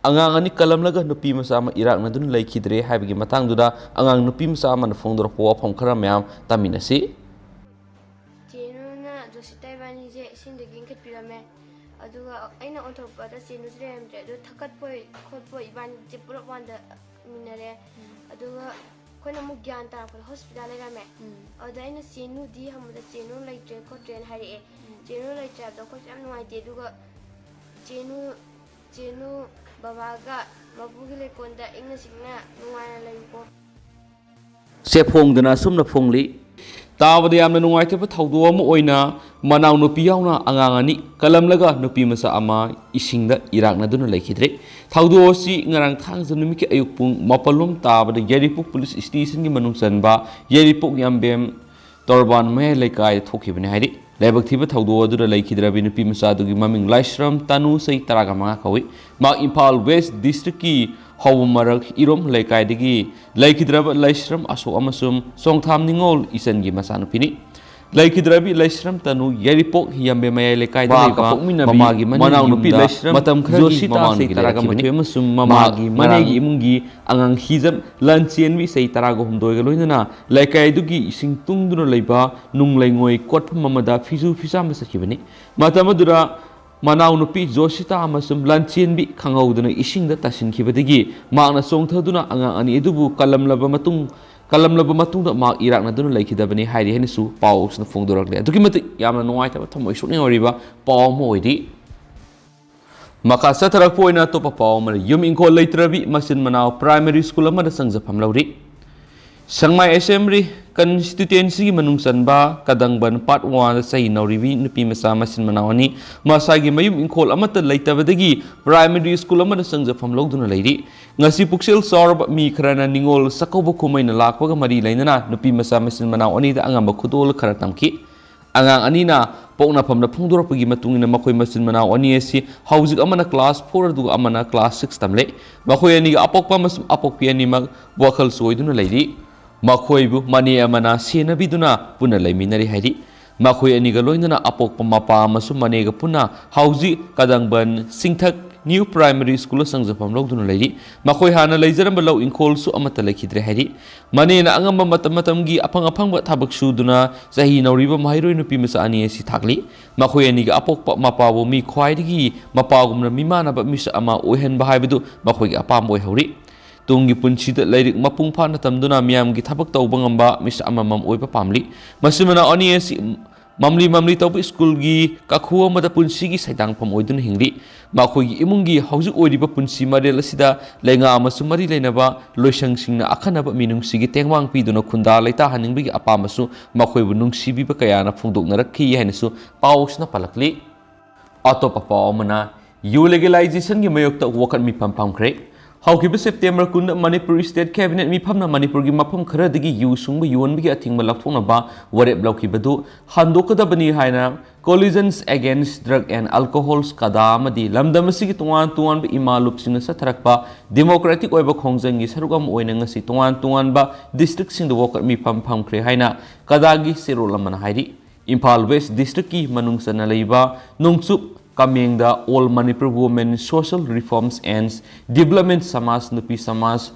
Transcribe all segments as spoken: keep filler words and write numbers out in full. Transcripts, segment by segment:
ꯑꯉꯥꯡ ꯑꯅꯤ ꯀꯜꯂꯝꯂꯒ ꯅꯨꯄꯤ ꯃꯆꯥ ꯑꯃ ꯏꯔꯥꯛꯅꯗꯨꯅ ꯂꯩꯈꯤꯗ꯭ꯔꯦ ꯍꯥꯏꯕꯒꯤ ꯃꯇꯥꯡꯗꯨꯗ ꯑꯉꯥꯡ ꯅꯨꯄꯤ ꯃꯆꯥ ꯑꯃꯅ ꯐꯣꯡꯗꯣꯔꯛꯄ ꯋꯥꯐꯝ ꯈꯔ ꯃꯌꯥꯝ ꯇꯥꯃꯤꯟꯅꯁꯤ꯫ ꯆꯦꯅꯨꯅ ꯖꯣꯁꯤꯇꯥ ꯏꯕꯥꯅꯤꯁꯦ ꯏꯁꯤꯡꯗꯒꯤ ꯏꯟꯈꯠꯄꯤꯔꯝꯃꯦ꯫ ꯑꯗꯨꯒ ꯑꯩꯅ ꯑꯣꯟꯊꯣꯛꯄꯗ ꯆꯦꯅꯨꯁꯨ ꯂꯩꯔꯝꯗ꯭ꯔꯦ꯫ ꯑꯗꯨ ꯊꯛꯀꯠꯄꯣꯏ ꯈꯣꯠꯄꯣꯏ ꯏꯕꯥꯅꯤꯁꯦ ꯄꯨꯂꯞ ꯋꯥꯟꯗꯃꯤꯟꯅꯔꯦ꯫ ꯑꯗꯨꯒ ꯑꯩꯈꯣꯏꯅ ꯑꯃꯨꯛ ꯒ꯭ꯌꯥꯟ ꯇꯥꯔꯛꯄꯗ ꯍꯣꯁꯄꯤꯇꯥꯜ ꯂꯩꯔꯝꯃꯦ꯫ ꯑꯗꯨꯗ ꯑꯩꯅ ꯆꯦꯅꯨꯗꯤ ꯍꯪꯕꯗ ꯆꯦꯅꯨ ꯂꯩꯇ꯭ꯔꯦ ꯈꯣꯠꯇ꯭ꯔꯦꯅ ꯍꯥꯏꯔꯛꯑꯦ꯫ ꯆꯦꯅꯨ ꯂꯩꯇ꯭ꯔꯦ ꯍꯥꯏꯕꯗꯣ ꯑꯩꯈꯣꯏꯁꯨ ꯌꯥꯝ ꯅꯨꯡꯉꯥꯏꯇꯦ꯫ ꯑꯗꯨꯒ ꯆꯦꯅꯨ ꯆꯦꯅꯨ ꯕꯕꯥꯒ ꯃꯄꯨꯒꯤ ꯂꯩꯀꯣꯜꯗ ꯏꯪꯅ ꯆꯤꯛꯅ ꯅꯨꯡꯉꯥꯏꯅ ꯂꯩꯌꯨꯀꯣ꯫ ꯆꯦ ꯐꯣꯡꯗꯨꯅ ꯑꯁꯨꯝꯅ ꯐꯣꯡꯂꯤ꯫ ꯇꯥꯕꯗ ꯌꯥꯝꯅ ꯅꯨꯡꯉꯥꯏꯇꯕ ꯊꯧꯗꯣꯛ ꯑꯃ ꯑꯣꯏꯅ ꯃꯅꯥꯎꯅꯨꯄꯤ ꯌꯥꯎꯅ ꯑꯉꯥꯡ ꯑꯅꯤ ꯀꯜꯂꯝꯂꯒ ꯅꯨꯄꯤ ꯃꯆꯥ ꯑꯃ ꯏꯁꯤꯡꯗ ꯏꯔꯥꯛꯅꯗꯨꯅ ꯂꯩꯈꯤꯗ꯭ꯔꯦ꯫ ꯊꯧꯗꯣꯛ ꯑꯁꯤ ꯉꯔꯥꯡ ꯊꯥꯡꯖ ꯅꯨꯃꯤꯠꯀꯤ ꯑꯌꯨꯛ ꯄꯨꯡ ꯃꯥꯄꯜ ꯂꯣꯝ ꯇꯥꯕꯗ ꯌꯥꯏꯔꯤꯄꯣꯛ ꯄꯨꯂꯤꯁ ꯏꯁꯇꯦꯁꯟꯒꯤ ꯃꯅꯨꯡ ꯆꯟꯕ ꯌꯥꯏꯔꯤꯄꯣꯛ ꯌꯥꯝꯕꯦꯝ ꯇꯣꯔꯕꯥꯟ ꯃꯌꯥꯏ ꯂꯩꯀꯥꯏꯗ ꯊꯣꯛꯈꯤꯕꯅꯤ ꯍꯥꯏꯔꯤ꯫ ꯂꯥꯏꯕꯛ ꯊꯤꯕ ꯊꯧꯗꯣꯛ ꯑꯗꯨꯗ ꯂꯩꯈꯤꯗ꯭ꯔꯕꯤ ꯅꯨꯄꯤ ꯃꯆꯥ ꯑꯗꯨꯒꯤ ꯃꯃꯤꯡ ꯂꯥꯏꯁ꯭ꯔꯝ ꯇꯅꯨ, ꯆꯍꯤ ꯇꯔꯥꯒ ꯃꯉꯥ ꯀꯧꯏ꯫ ꯃꯍꯥꯛ ꯏꯝꯐꯥꯜ ꯋꯦꯁ ꯗꯤꯁꯇ꯭ꯔꯤꯛꯀꯤ ꯍꯧꯕꯃꯔꯛ ꯏꯔꯣꯝ ꯂꯩꯀꯥꯏꯗꯒꯤ ꯂꯩꯈꯤꯗ꯭ꯔꯕ ꯂꯥꯏꯁ꯭ꯔꯝ ꯑꯁꯣꯛ ꯑꯃꯁꯨꯡ ꯆꯣꯡꯊꯥꯝ ꯅꯤꯉꯣꯜ ꯏꯆꯟꯒꯤ ꯃꯆꯥꯅꯨꯄꯤꯅꯤ꯫ ꯂꯩꯈꯤꯗ꯭ꯔꯕꯤ ꯂꯥꯏꯁ꯭ꯔꯝ ꯇꯅꯨ ꯌꯥꯏꯔꯤꯄꯣꯛ ꯌꯥꯝꯕꯦꯝ ꯃꯌꯥꯏ ꯂꯩꯀꯥꯏꯗ ꯃꯍꯥꯛꯀ ꯂꯩꯕ ꯄꯣꯛꯃꯤꯟꯅꯕꯤ ꯃꯃꯥꯒꯤ ꯃꯅꯦꯒꯤ ꯃꯅꯥꯎꯅꯨꯄꯤ ꯌꯨꯝꯗ ꯂꯥꯏꯁ꯭ꯔꯝ ꯃꯇꯝ ꯈꯔꯒꯤ ꯖꯣꯁꯤꯇꯥ ꯃꯃꯥꯡꯒꯤ ꯆꯍꯤ ꯇꯔꯥꯒ ꯂꯩꯔꯛꯈꯤꯕꯅꯤ꯫ ꯃꯥꯊꯣꯏ ꯑꯃꯁꯨꯡ ꯃꯃꯥ ꯃꯍꯥꯛ ꯃꯅꯦꯒꯤ ꯃꯔꯥꯡ ꯏꯃꯨꯡꯒꯤ ꯑꯉꯥꯡ ꯍꯤꯖꯝ ꯂꯟꯆꯦꯟꯕꯤ ꯆꯍꯤ ꯇꯔꯥꯒ ꯍꯨꯝꯗꯣꯏꯒ ꯂꯣꯏꯅꯅ ꯂꯩꯀꯥꯏꯗꯨꯒꯤ ꯏꯁꯤꯡ ꯇꯨꯡꯗꯨꯅ ꯂꯩꯕ ꯅꯨꯡ ꯂꯩꯉꯣꯏ ꯀꯣꯠꯐꯝ ꯑꯃꯗ ꯐꯤꯁꯨ ꯐꯤꯆꯥꯝꯕ ꯆꯠꯈꯤꯕꯅꯤ꯫ ꯃꯇꯝ ꯑꯗꯨꯗ ꯃꯅꯥꯎꯅꯨꯄꯤ ꯖꯣꯁꯤꯇꯥ ꯑꯃꯁꯨꯡ ꯂꯟꯆꯦꯟꯕꯤ ꯈꯪꯍꯧꯗꯅ ꯏꯁꯤꯡꯗ ꯇꯥꯁꯤꯟꯈꯤꯕꯗꯒꯤ ꯃꯍꯥꯛꯅ ꯆꯣꯡꯊꯗꯨꯅ ꯑꯉꯥꯡ ꯑꯅꯤ ꯑꯗꯨꯕꯨ ꯀꯜꯂꯝꯂꯕ ꯃꯇꯨꯡ, ꯀꯜꯂꯝꯂꯕ ꯃꯇꯨꯡꯗ ꯃꯍꯥꯛ ꯏꯔꯥꯛꯅꯗꯨꯅ ꯂꯩꯈꯤꯗꯕꯅꯤ ꯍꯥꯏꯔꯤ ꯍꯥꯏꯅꯁꯨ ꯄꯥꯎꯁꯤꯅ ꯐꯣꯡꯗꯣꯔꯛꯂꯤ꯫ ꯑꯗꯨꯛꯀꯤ ꯃꯇꯤꯛ ꯌꯥꯝꯅ ꯅꯨꯡꯉꯥꯏꯇꯕ, ꯊꯃꯣꯏ ꯁꯣꯛꯅꯤꯡꯉꯥꯏ ꯑꯣꯏꯔꯤꯕ ꯄꯥꯎ ꯑꯃ ꯑꯣꯏꯔꯤ꯫ ꯃꯈꯥ ꯆꯠꯊꯔꯛꯄ ꯑꯣꯏꯅ ꯑꯇꯣꯞꯄ ꯄꯥꯎ ꯑꯃꯅ, ꯌꯨꯝ ꯏꯪꯈꯣꯜ ꯂꯩꯇ꯭ꯔꯕꯤ ꯃꯆꯤꯟ ꯃꯅꯥꯎ ꯄ꯭ꯔꯥꯏꯃꯔꯤ ꯁ꯭ꯀꯨꯜ ꯑꯃꯗ ꯆꯪꯖꯐꯝ ꯂꯧꯔꯤ꯫ ꯁꯦꯛꯃꯥꯏ ꯑꯦꯁꯦꯝꯕ꯭ꯂꯤ ꯀꯟꯁꯇꯤꯇ꯭ꯋꯦꯟꯁꯤꯒꯤ ꯃꯅꯨꯡ ꯆꯟꯕ ꯀꯗꯪꯕꯟ ꯄꯥꯔꯠ ꯋꯥꯟꯗ ꯆꯍꯤ ꯅꯧꯔꯤꯕꯤ ꯅꯨꯄꯤ ꯃꯆꯥ ꯃꯆꯤꯟ ꯃꯅꯥꯎ ꯑꯅꯤ ꯃꯁꯥꯒꯤ ꯃꯌꯨꯝ ꯏꯪꯈꯣꯜ ꯑꯃꯠꯇ ꯂꯩꯇꯕꯗꯒꯤ ꯄ꯭ꯔꯥꯏꯃꯔꯤ ꯁ꯭ꯀꯨꯜ ꯑꯃꯗ ꯆꯪꯖꯐꯝ ꯂꯧꯗꯨꯅ ꯂꯩꯔꯤ꯫ ꯉꯁꯤ ꯄꯨꯛꯆꯦꯜ ꯆꯥꯎꯔꯕ ꯃꯤ ꯈꯔꯅ ꯅꯤꯉꯣꯜ ꯆꯥꯛꯀꯧꯕ ꯀꯨꯝꯍꯩꯅ ꯂꯥꯛꯄꯒ ꯃꯔꯤ ꯂꯩꯅꯅ ꯅꯨꯄꯤ ꯃꯆꯥ ꯃꯆꯤꯟ ꯃꯅꯥꯎ ꯑꯅꯤꯗ ꯑꯉꯝꯕ ꯈꯨꯗꯣꯜ ꯈꯔ ꯇꯝꯈꯤ꯫ ꯑꯉꯥꯡ ꯑꯅꯤꯅ ꯄꯣꯛꯅꯐꯝꯗ ꯐꯣꯡꯗꯣꯔꯛꯄꯒꯤ ꯃꯇꯨꯡ ꯏꯟꯅ ꯃꯈꯣꯏ ꯃꯆꯤꯟ ꯃꯅꯥꯎ ꯑꯅꯤ ꯑꯁꯤ ꯍꯧꯖꯤꯛ ꯑꯃꯅ ꯀ꯭ꯂꯥꯁ ꯐꯣꯔ ꯑꯗꯨꯒ ꯑꯃꯅ ꯀ꯭ꯂꯥꯁ ꯁꯤꯛꯁ ꯇꯝꯂꯦ꯫ ꯃꯈꯣꯏ ꯑꯅꯤꯒꯤ ꯑꯄꯣꯛꯄ ꯑꯃꯁꯨꯡ ꯑꯄꯣꯛꯄꯤ ꯑꯅꯤꯃꯛ ꯋꯥꯈꯜ ꯆꯣꯏꯗꯨꯅ ꯂꯩꯔꯤ꯫ ꯃꯈꯣꯏꯕꯨ ꯃꯅꯦ ꯑꯃꯅ ꯁꯦꯟꯅꯕꯤꯗꯨꯅ ꯄꯨꯟꯅ ꯂꯩꯃꯤꯟꯅꯔꯤ ꯍꯥꯏꯔꯤ꯫ ꯃꯈꯣꯏ ꯑꯅꯤꯒ ꯂꯣꯏꯅꯅ ꯑꯄꯣꯛꯄ ꯃꯄꯥ ꯑꯃꯁꯨꯡ ꯃꯅꯦꯒ ꯄꯨꯟꯅ ꯍꯧꯖꯤꯛ ꯀꯗꯪꯕꯟ ꯆꯤꯡꯊꯛ ꯅ꯭ꯌꯨ ꯄ꯭ꯔꯥꯏꯃꯔꯤ ꯁ꯭ꯀꯨꯜꯗ ꯆꯪꯖꯐꯝ ꯂꯧꯗꯨꯅ ꯂꯩꯔꯤ꯫ ꯃꯈꯣꯏ ꯍꯥꯟꯅ ꯂꯩꯖꯔꯝꯕ ꯂꯧ ꯏꯪꯈꯣꯜꯁꯨ ꯑꯃꯠꯇ ꯂꯩꯈꯤꯗ꯭ꯔꯦ ꯍꯥꯏꯔꯤ꯫ ꯃꯅꯦꯅ ꯑꯉꯝꯕ ꯃꯇꯝ ꯃꯇꯝꯒꯤ ꯑꯐꯪ ꯑꯐꯪꯕ ꯊꯕꯛ ꯁꯨꯗꯨꯅ ꯆꯍꯤ ꯅꯧꯔꯤꯕ ꯃꯍꯩꯔꯣꯏ ꯅꯨꯄꯤ ꯃꯆꯥ ꯑꯅꯤ ꯑꯁꯤ ꯊꯥꯛꯂꯤ꯫ ꯃꯈꯣꯏ ꯑꯅꯤꯒꯤ ꯑꯄꯣꯛꯄ ꯃꯄꯥꯕꯨ ꯃꯤ ꯈ꯭ꯋꯥꯏꯗꯒꯤ ꯃꯄꯥꯒꯨꯝꯅ ꯃꯤꯃꯥꯟꯅꯕ ꯃꯤꯁꯛ ꯑꯃ ꯑꯣꯏꯍꯟꯕ ꯍꯥꯏꯕꯗꯨ ꯃꯈꯣꯏꯒꯤ ꯑꯄꯥꯝꯕ ꯑꯣꯏꯍꯧꯔꯤ꯫ ꯇꯨꯡꯒꯤ ꯄꯨꯟꯁꯤꯗ ꯂꯥꯏꯔꯤꯛ ꯃꯄꯨꯡ ꯐꯥꯅ ꯇꯝꯗꯨꯅ ꯃꯤꯌꯥꯝꯒꯤ ꯊꯕꯛ ꯇꯧꯕ ꯉꯝꯕ ꯃꯤꯁꯛ ꯑꯃꯃꯝ ꯑꯣꯏꯕ ꯄꯥꯝꯂꯤ꯫ ꯃꯆꯤꯟ ꯃꯅꯥꯎ ꯑꯅꯤ ꯑꯁꯤ ꯃꯝꯂꯤ ꯃꯝꯂꯤ ꯇꯧꯕ ꯁ꯭ꯀꯨꯜꯒꯤ ꯀꯥꯈꯨ ꯑꯃꯗ ꯄꯨꯟꯁꯤꯒꯤ ꯁꯩꯗꯥꯡꯐꯝ ꯑꯣꯏꯗꯨꯅ ꯍꯤꯡꯂꯤ꯫ ꯃꯈꯣꯏꯒꯤ ꯏꯃꯨꯡꯒꯤ ꯍꯧꯖꯤꯛ ꯑꯣꯏꯔꯤꯕ ꯄꯨꯟꯁꯤ ꯃꯔꯦꯜ ꯑꯁꯤꯗ ꯂꯩꯉꯥꯛ ꯑꯃꯁꯨꯡ ꯃꯔꯤ ꯂꯩꯅꯕ ꯂꯣꯏꯁꯪꯁꯤꯡꯅ ꯑꯈꯟꯅꯕ ꯃꯤꯅꯨꯡꯁꯤꯒꯤ ꯇꯦꯡꯕꯥꯡ ꯄꯤꯗꯨꯅ ꯈꯨꯟꯗꯥ ꯂꯩꯇꯥꯍꯟꯅꯤꯡꯕꯒꯤ ꯑꯄꯥꯝꯕꯁꯨ ꯃꯈꯣꯏꯕꯨ ꯅꯨꯡꯁꯤꯕꯤꯕ ꯀꯌꯥꯅ ꯐꯣꯡꯗꯣꯛꯅꯔꯛꯈꯤ ꯍꯥꯏꯅꯁꯨ ꯄꯥꯎꯁꯤꯅ ꯄꯜꯂꯛꯂꯤ꯫ ꯑꯇꯣꯞꯄ ꯄꯥꯎ ꯑꯃꯅ, ꯌꯨ ꯂꯤꯒꯦꯂꯥꯏꯖꯦꯁꯟꯒꯤ ꯃꯥꯌꯣꯛꯇ ꯋꯥꯀꯠ ꯃꯤꯐꯝ ꯐꯝꯈ꯭ꯔꯦ꯫ ꯍꯧꯈꯤꯕ ꯁꯦꯞꯇꯦꯝꯕꯔ ꯀꯨꯟꯗ ꯃꯅꯤꯄꯨꯔ ꯁ꯭ꯇꯦꯠ ꯀꯦꯕꯤꯅꯦꯠ ꯃꯤꯐꯝꯅ ꯃꯅꯤꯄꯨꯔꯒꯤ ꯃꯐꯝ ꯈꯔꯗꯒꯤ ꯌꯨ ꯁꯨꯡꯕ ꯌꯣꯟꯕꯒꯤ ꯑꯊꯤꯡꯕ ꯂꯧꯊꯣꯛꯅꯕ ꯋꯥꯔꯦꯞ ꯂꯧꯈꯤꯕꯗꯨ ꯍꯟꯗꯣꯛꯀꯗꯕꯅꯤ ꯍꯥꯏꯅ Coalition Against Drug and Alcohol, ꯀꯗꯥ ꯑꯃꯗꯤ ꯂꯝꯗꯝ ꯑꯁꯤꯒꯤ ꯇꯣꯉꯥꯟ ꯇꯣꯉꯥꯟꯕ ꯏꯃꯥ ꯂꯨꯞꯁꯤꯡꯅ ꯆꯠꯊꯔꯛꯄ ꯗꯦꯃꯣꯀ꯭ꯔꯦꯇꯤꯛ ꯑꯣꯏꯕ ꯈꯣꯡꯖꯪꯒꯤ ꯁꯔꯨꯛ ꯑꯃ ꯑꯣꯏꯅ ꯉꯁꯤ ꯇꯣꯉꯥꯟ ꯇꯣꯉꯥꯟꯕ ꯗꯤꯁꯇ꯭ꯔꯤꯛꯁꯤꯡꯗ ꯋꯥꯀꯠ ꯃꯤꯐꯝ ꯐꯝꯈ꯭ꯔꯦ ꯍꯥꯏꯅ ꯀꯗꯥꯒꯤ ꯆꯦꯔꯣꯜ ꯑꯃꯅ ꯍꯥꯏꯔꯤ꯫ ꯏꯝꯐꯥꯜ ꯋꯦꯁ ꯗꯤꯁꯇ꯭ꯔꯤꯛꯀꯤ ꯃꯅꯨꯡ ꯆꯟꯅ ꯂꯩꯕ ꯅꯣꯡꯆꯨꯞ ꯀꯥꯃꯦꯡꯗ All Manipur Women Social Reforms and Development ꯁꯃꯥꯖ, ꯅꯨꯄꯤ ꯁꯃꯥꯖ,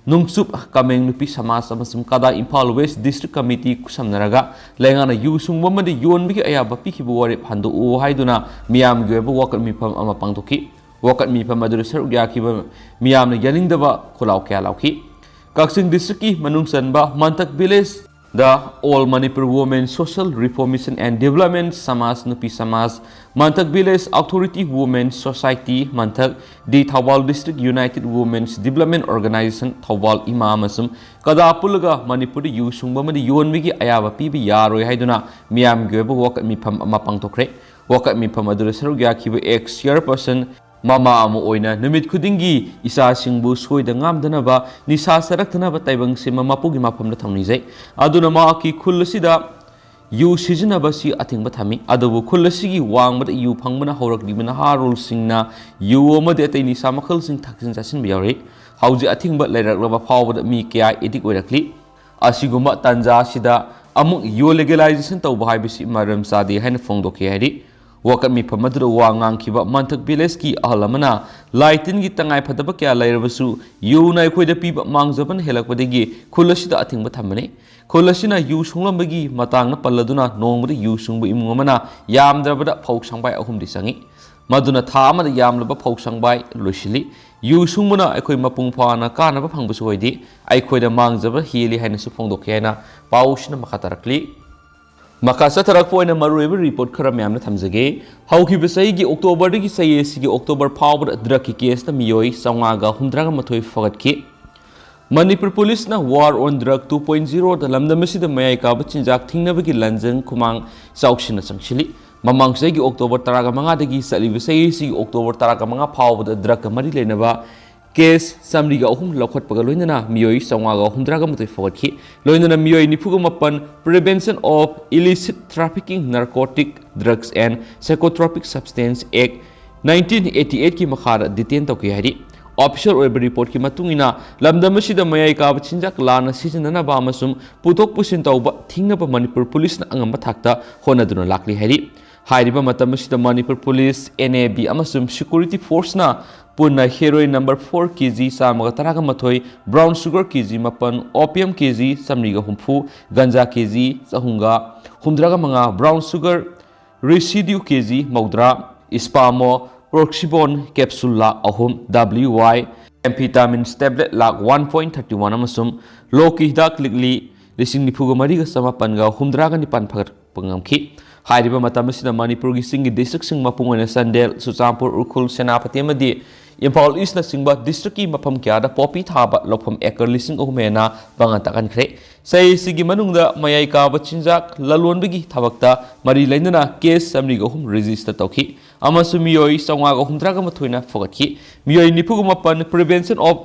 ꯅꯣꯡꯆꯨꯞ ꯀꯥꯃꯦꯡ ꯅꯨꯄꯤ ꯁꯃꯥꯖ ꯑꯃꯁꯨꯡ ꯀꯗꯥ ꯏꯝꯐꯥꯜ ꯋꯦꯁ ꯗꯤꯁꯇ꯭ꯔꯤꯛ ꯀꯃꯤꯇꯤ ꯈꯨꯠꯁꯝꯅꯔꯒ ꯂꯩꯉꯥꯛꯅ ꯌꯨ ꯁꯨꯡꯕ ꯑꯃꯗꯤ ꯌꯣꯟꯕꯒꯤ ꯑꯌꯥꯕ ꯄꯤꯈꯤꯕ ꯋꯥꯔꯦꯞ ꯍꯟꯗꯣꯛꯎ ꯍꯥꯏꯗꯨꯅ ꯃꯤꯌꯥꯝꯒꯤ ꯑꯣꯏꯕ ꯋꯥꯀꯠ ꯃꯤꯐꯝ ꯑꯃ ꯄꯥꯡꯊꯣꯛꯈꯤ꯫ ꯋꯥꯀꯠ ꯃꯤꯐꯝ ꯑꯗꯨꯗ ꯁꯔꯨꯛ ꯌꯥꯈꯤꯕ ꯃꯤꯌꯥꯝꯅ ꯌꯥꯅꯤꯡꯗꯕ ꯈꯣꯜꯂꯥꯎ ꯀꯌꯥ ꯂꯥꯎꯈꯤ꯫ ꯀꯛꯆꯤꯡ ꯗꯤꯁꯇ꯭ꯔꯤꯛꯀꯤ ꯃꯅꯨꯡ ꯆꯟꯕ ꯃꯟꯇꯛ village the All Manipur Women Social Reformation and Development ꯁꯃꯥꯖ, ꯅꯨꯄꯤ ꯁꯃꯥꯖ, ꯃꯟꯊꯛ Village Authority Women Society ꯃꯟꯊꯛ, ꯗꯤ Thoubal District United Women's Development Organization Thoubal ꯏꯃꯥ ꯑꯃꯁꯨꯡ ꯀꯗꯥ ꯄꯨꯜꯂꯒ ꯃꯅꯤꯄꯨꯔꯗ ꯌꯨ ꯁꯨꯡꯕ ꯑꯃꯗꯤ ꯌꯣꯟꯕꯒꯤ ꯑꯌꯥꯕ ꯄꯤꯕ ꯌꯥꯔꯣꯏ ꯍꯥꯏꯗꯨꯅ ꯃꯤꯌꯥꯝꯒꯤ ꯑꯣꯏꯕ ꯋꯥꯀꯠ ꯃꯤꯐꯝ ꯑꯃ ꯄꯥꯡꯊꯣꯛꯈ꯭ꯔꯦ꯫ ꯋꯥꯀꯠ ꯃꯤꯐꯝ ꯑꯗꯨꯗ ꯁꯔꯨꯛ ꯌꯥꯈꯤꯕ ex chairperson ꯃꯃꯥ ꯑꯃ ꯑꯣꯏꯅ ꯅꯨꯃꯤꯠ ꯈꯨꯗꯤꯡꯒꯤ ꯏꯆꯥꯁꯤꯡꯕꯨ ꯁꯣꯏꯗ ꯉꯥꯝꯗꯅꯕ, ꯅꯤꯁꯥ ꯆꯥꯔꯛꯇꯅꯕ ꯇꯥꯏꯕꯪ ꯁꯤꯟꯕ ꯃꯄꯨꯒꯤ ꯃꯐꯝꯗ ꯊꯧꯅꯤꯖꯩ꯫ ꯑꯗꯨꯅ ꯃꯍꯥꯛꯀꯤ ꯈꯨꯜ ꯑꯁꯤꯗ ꯌꯨ ꯁꯤꯖꯤꯟꯅꯕ ꯑꯁꯤ ꯑꯊꯤꯡꯕ ꯊꯝꯃꯤ꯫ ꯑꯗꯨꯕꯨ ꯈꯨꯜ ꯑꯁꯤꯒꯤ ꯋꯥꯡꯃꯗ ꯌꯨ ꯐꯪꯕꯅ ꯍꯧꯔꯛꯂꯤꯕ ꯅꯍꯥꯔꯣꯜꯁꯤꯡꯅ ꯌꯨ ꯑꯃꯗꯤ ꯑꯇꯩ ꯅꯤꯁꯥ ꯃꯈꯜꯁꯤꯡ ꯊꯛꯆꯤꯟ ꯆꯥꯁꯤꯟꯕ ꯌꯥꯎꯔꯤ꯫ ꯍꯧꯖꯤꯛ ꯑꯊꯤꯡꯕ ꯂꯩꯔꯛꯂꯕ ꯐꯥꯎꯕꯗ ꯃꯤ ꯀꯌꯥ addict ꯑꯣꯏꯔꯛꯂꯤ꯫ ꯑꯁꯤꯒꯨꯝꯕ ꯇꯥꯟꯖꯥ ꯑꯁꯤꯗ ꯑꯃꯨꯛ ꯌꯨ legalization ꯇꯧꯕ ꯍꯥꯏꯕꯁꯤ ꯃꯔꯝ ꯆꯥꯗꯦ ꯍꯥꯏꯅ ꯐꯣꯡꯗꯣꯛꯈꯤ ꯍꯥꯏꯔꯤ꯫ ꯋꯥꯀꯠ ꯃꯤꯐꯝ ꯑꯗꯨꯗ ꯋꯥ ꯉꯥꯡꯈꯤꯕ ꯃꯟꯊꯛ ꯚꯤꯂꯦꯖꯀꯤ ꯑꯍꯜ ꯑꯃꯅ, ꯂꯥꯏ ꯇꯤꯟꯒꯤ ꯇꯉꯥꯏ ꯐꯗꯕ ꯀꯌꯥ ꯂꯩꯔꯕꯁꯨ ꯌꯨꯅ ꯑꯩꯈꯣꯏꯗ ꯄꯤꯕ ꯃꯥꯡꯖꯕꯅ ꯍꯦꯜꯂꯛꯄꯗꯒꯤ ꯈꯨꯜ ꯑꯁꯤꯗ ꯑꯊꯤꯡꯕ ꯊꯝꯕꯅꯤ꯫ ꯈꯨꯜ ꯑꯁꯤꯅ ꯌꯨ ꯁꯨꯡꯂꯝꯕꯒꯤ ꯃꯇꯥꯡꯅ ꯄꯜꯂꯗꯨꯅ ꯅꯣꯡꯃꯗ ꯌꯨ ꯁꯨꯡꯕ ꯏꯃꯨꯡ ꯑꯃꯅ ꯌꯥꯝꯗ꯭ꯔꯕꯗ ꯐꯧ ꯁꯪꯕꯥꯏ ꯑꯍꯨꯝꯗꯤ ꯆꯪꯏ꯫ ꯃꯗꯨꯅ ꯊꯥ ꯑꯃꯗ ꯌꯥꯝꯂꯕ ꯐꯧ ꯁꯪꯕꯥꯏ ꯂꯣꯏꯁꯤꯜꯂꯤ꯫ ꯌꯨ ꯁꯨꯡꯕꯅ ꯑꯩꯈꯣꯏ ꯃꯄꯨꯡ ꯐꯥꯅ ꯀꯥꯟꯅꯕ ꯐꯪꯕꯁꯨ ꯑꯣꯏꯗꯦ, ꯑꯩꯈꯣꯏꯗ ꯃꯥꯡꯖꯕ ꯍꯦꯜꯂꯤ ꯍꯥꯏꯅꯁꯨ ꯐꯣꯡꯗꯣꯛꯈꯤ ꯍꯥꯏꯅ ꯄꯥꯎꯁꯤꯅ ꯃꯈꯥ ꯇꯥꯔꯛꯂꯤ꯫ ꯃꯈꯥ ꯆꯠꯊꯔꯛꯄ ꯑꯣꯏꯅ ꯃꯔꯨꯑꯣꯏꯕ ꯔꯤꯄꯣꯔꯠ ꯈꯔ ꯃꯌꯥꯝꯅ ꯊꯝꯖꯒꯦ꯫ ꯍꯧꯈꯤꯕ ꯆꯍꯤꯒꯤ ꯑꯣꯛꯇꯣꯕꯔꯗꯒꯤ ꯆꯍꯤ ꯑꯁꯤꯒꯤ ꯑꯣꯛꯇꯣꯕꯔ ꯐꯥꯎꯕꯗ ꯗ꯭ꯔꯒꯀꯤ ꯀꯦꯁꯇ ꯃꯤꯑꯣꯏ ꯆꯥꯝꯃꯉꯥꯒ ꯍꯨꯝꯗ꯭ꯔꯥꯒ ꯃꯥꯊꯣꯏ ꯐꯒꯠꯈꯤ꯫ ꯃꯅꯤꯄꯨꯔ ꯄꯨꯂꯤꯁꯅ War on Drug two point zeroꯗ ꯂꯝꯗꯝ ꯑꯁꯤꯗ ꯃꯌꯥꯏ ꯀꯥꯕ ꯆꯤꯟꯖꯥꯛ ꯊꯤꯡꯅꯕꯒꯤ ꯂꯟꯖꯪ ꯈꯨꯃꯥꯡ ꯆꯥꯎꯁꯤꯟꯅ ꯆꯪꯁꯤꯜꯂꯤ꯫ ꯃꯃꯥꯡ ꯆꯍꯤꯒꯤ ꯑꯣꯛꯇꯣꯕꯔ ꯇꯔꯥꯒ ꯃꯉꯥꯗꯒꯤ ꯆꯠꯂꯤꯕ ꯆꯍꯤ ꯑꯁꯤꯒꯤ ꯑꯣꯛꯇꯣꯕꯔ ꯇꯔꯥꯒ ꯃꯉꯥ ꯐꯥꯎꯕꯗ ꯗ꯭ꯔꯒꯀ ꯃꯔꯤ ꯂꯩꯅꯕ ꯀꯦꯁ ꯆꯥꯃꯔꯤꯒ ꯑꯍꯨꯝ ꯂꯧꯈꯠꯄꯒ ꯂꯣꯏꯅꯅ ꯃꯤꯑꯣꯏ ꯆꯥꯝꯃꯉꯥꯒ ꯍꯨꯝꯗ꯭ꯔꯥꯒ ꯃꯥꯊꯣꯏ ꯐꯒꯠꯈꯤ꯫ ꯂꯣꯏꯅꯅ ꯃꯤꯑꯣꯏ ꯅꯤꯐꯨꯒ ꯃꯥꯄꯟ Prevention of Illicit Trafficking, Narcotic Drugs and Psychotropic Substance Act nineteen eighty eightꯀꯤ ꯃꯈꯥꯗ ꯗꯤꯇꯦꯟ ꯇꯧꯈꯤ ꯍꯥꯏꯔꯤ꯫ ꯑꯣꯐꯤꯁꯤꯌꯦꯜ ꯑꯣꯏꯕ ꯔꯤꯄꯣꯔꯠꯀꯤ ꯃꯇꯨꯡ ꯏꯟꯅ, ꯂꯝꯗꯝ ꯑꯁꯤꯗ ꯃꯌꯥꯏ ꯀꯥꯕ ꯆꯤꯟꯖꯥꯛ ꯂꯥꯟꯅ ꯁꯤꯖꯤꯟꯅꯅꯕ ꯑꯃꯁꯨꯡ ꯄꯨꯊꯣꯛ ꯄꯨꯁꯤꯟ ꯇꯧꯕ ꯊꯤꯡꯅꯕ ꯃꯅꯤꯄꯨꯔ ꯄꯨꯂꯤꯁꯅ ꯑꯉꯝꯕ ꯊꯥꯛꯇ ꯍꯣꯠꯅꯗꯨꯅ ꯂꯥꯛꯂꯤ ꯍꯥꯏꯔꯤ꯫ ꯍꯥꯏꯔꯤꯕ ꯃꯇꯝ ꯑꯁꯤꯗ ꯃꯅꯤꯄꯨꯔ ꯄꯨꯂꯤꯁ, NAB ꯑꯃꯁꯨꯡ ꯁꯦꯀ꯭ꯌꯨꯔꯤꯇꯤ ꯐꯣꯔꯁꯅ ꯄꯨꯟꯅ ꯍꯦꯔꯣꯏꯟ ꯅꯝꯕꯔ ꯐꯣꯔ ꯀꯦ ꯖꯤ ꯆꯥꯝꯃꯒ ꯇꯔꯥꯒ ꯃꯥꯊꯣꯏ, ꯕ꯭ꯔꯥꯎꯟ ꯁꯨꯒꯔ ꯀꯦ ꯖꯤ ꯃꯥꯄꯟ, ꯑꯣꯄꯤꯌꯝ ꯀꯦ ꯖꯤ ꯆꯥꯃꯔꯤꯒ ꯍꯨꯝꯐꯨ, ꯒꯟꯖꯥ ꯀꯦ ꯖꯤ ꯆꯍꯨꯝꯒ ꯍꯨꯝꯗ꯭ꯔꯥꯒ ꯃꯉꯥ, ꯕ꯭ꯔꯥꯎꯟ ꯁꯨꯒꯔ ꯔꯤꯁꯤꯗ꯭ꯌꯨ ꯀꯦ ꯖꯤ ꯃꯧꯗ꯭ꯔꯥ, ꯏꯁꯄꯥꯃꯣ ꯄ꯭ꯔꯣꯛꯁꯤꯕꯣꯟ ꯀꯦꯞꯁꯨꯜ ꯂꯥꯛ ꯑꯍꯨꯝ, W Y, amphetamines tablet ꯂꯥꯛ one point thirty one ꯑꯃꯁꯨꯡ ꯂꯣꯛꯀꯤ ꯍꯤꯗꯥꯛ ꯂꯤꯛꯂꯤ ꯂꯤꯁꯤꯡ ꯅꯤꯐꯨꯒ ꯃꯔꯤꯒ ꯆꯃꯥꯄꯟꯒ ꯍꯨꯝꯗ꯭ꯔꯥꯒ ꯅꯤꯄꯥꯟ ꯐꯒꯠꯄ ꯉꯝꯈꯤ꯫ ꯍꯥꯏꯔꯤꯕ ꯃꯇꯝ ꯑꯁꯤꯗ ꯃꯅꯤꯄꯨꯔꯒꯤ ꯆꯤꯡꯒꯤ ꯗꯤꯁꯇ꯭ꯔꯤꯛꯁꯤꯡ, ꯃꯄꯨꯡ ꯑꯣꯏꯅ ꯆꯥꯟꯗꯦꯜ, ꯆꯨꯔꯆꯥꯟꯄꯨꯔ, ꯎꯈ꯭ꯔꯨꯜ, ꯁꯦꯅꯥꯄꯇꯤ ꯑꯃꯗꯤ ꯏꯝꯐꯥꯜ ꯏꯁꯅꯆꯤꯡꯕ ꯗꯤꯁꯇ꯭ꯔꯤꯛꯀꯤ ꯃꯐꯝ ꯀꯌꯥꯗ ꯄꯣꯄꯤ ꯊꯥꯕ ꯂꯧꯐꯝ ꯑꯦꯀꯔ ꯂꯤꯁꯤꯡ ꯑꯍꯨꯝ ꯍꯦꯟꯅ ꯄꯥꯡꯒꯜ ꯇꯥꯛꯍꯟꯈ꯭ꯔꯦ꯫ ꯆꯍꯤꯁꯤꯒꯤ ꯃꯅꯨꯡꯗ ꯃꯌꯥꯏ ꯀꯥꯕ ꯆꯤꯟꯖꯥꯛ ꯂꯂꯣꯟꯕꯒꯤ ꯊꯕꯛꯇ ꯃꯔꯤ ꯂꯩꯅꯅ ꯀꯦꯁ ꯆꯥꯃꯔꯤꯒ ꯑꯍꯨꯝ ꯔꯦꯖꯤꯁꯇꯔ ꯇꯧꯈꯤ ꯑꯃꯁꯨꯡ ꯃꯤꯑꯣꯏ ꯆꯥꯝꯃꯉꯥꯒ ꯍꯨꯝꯗ꯭ꯔꯥꯒ ꯃꯥꯊꯣꯏꯅ ꯐꯒꯠꯈꯤ꯫ ꯃꯤꯑꯣꯏ ꯅꯤꯐꯨꯒ ꯃꯥꯄꯟ Prevention of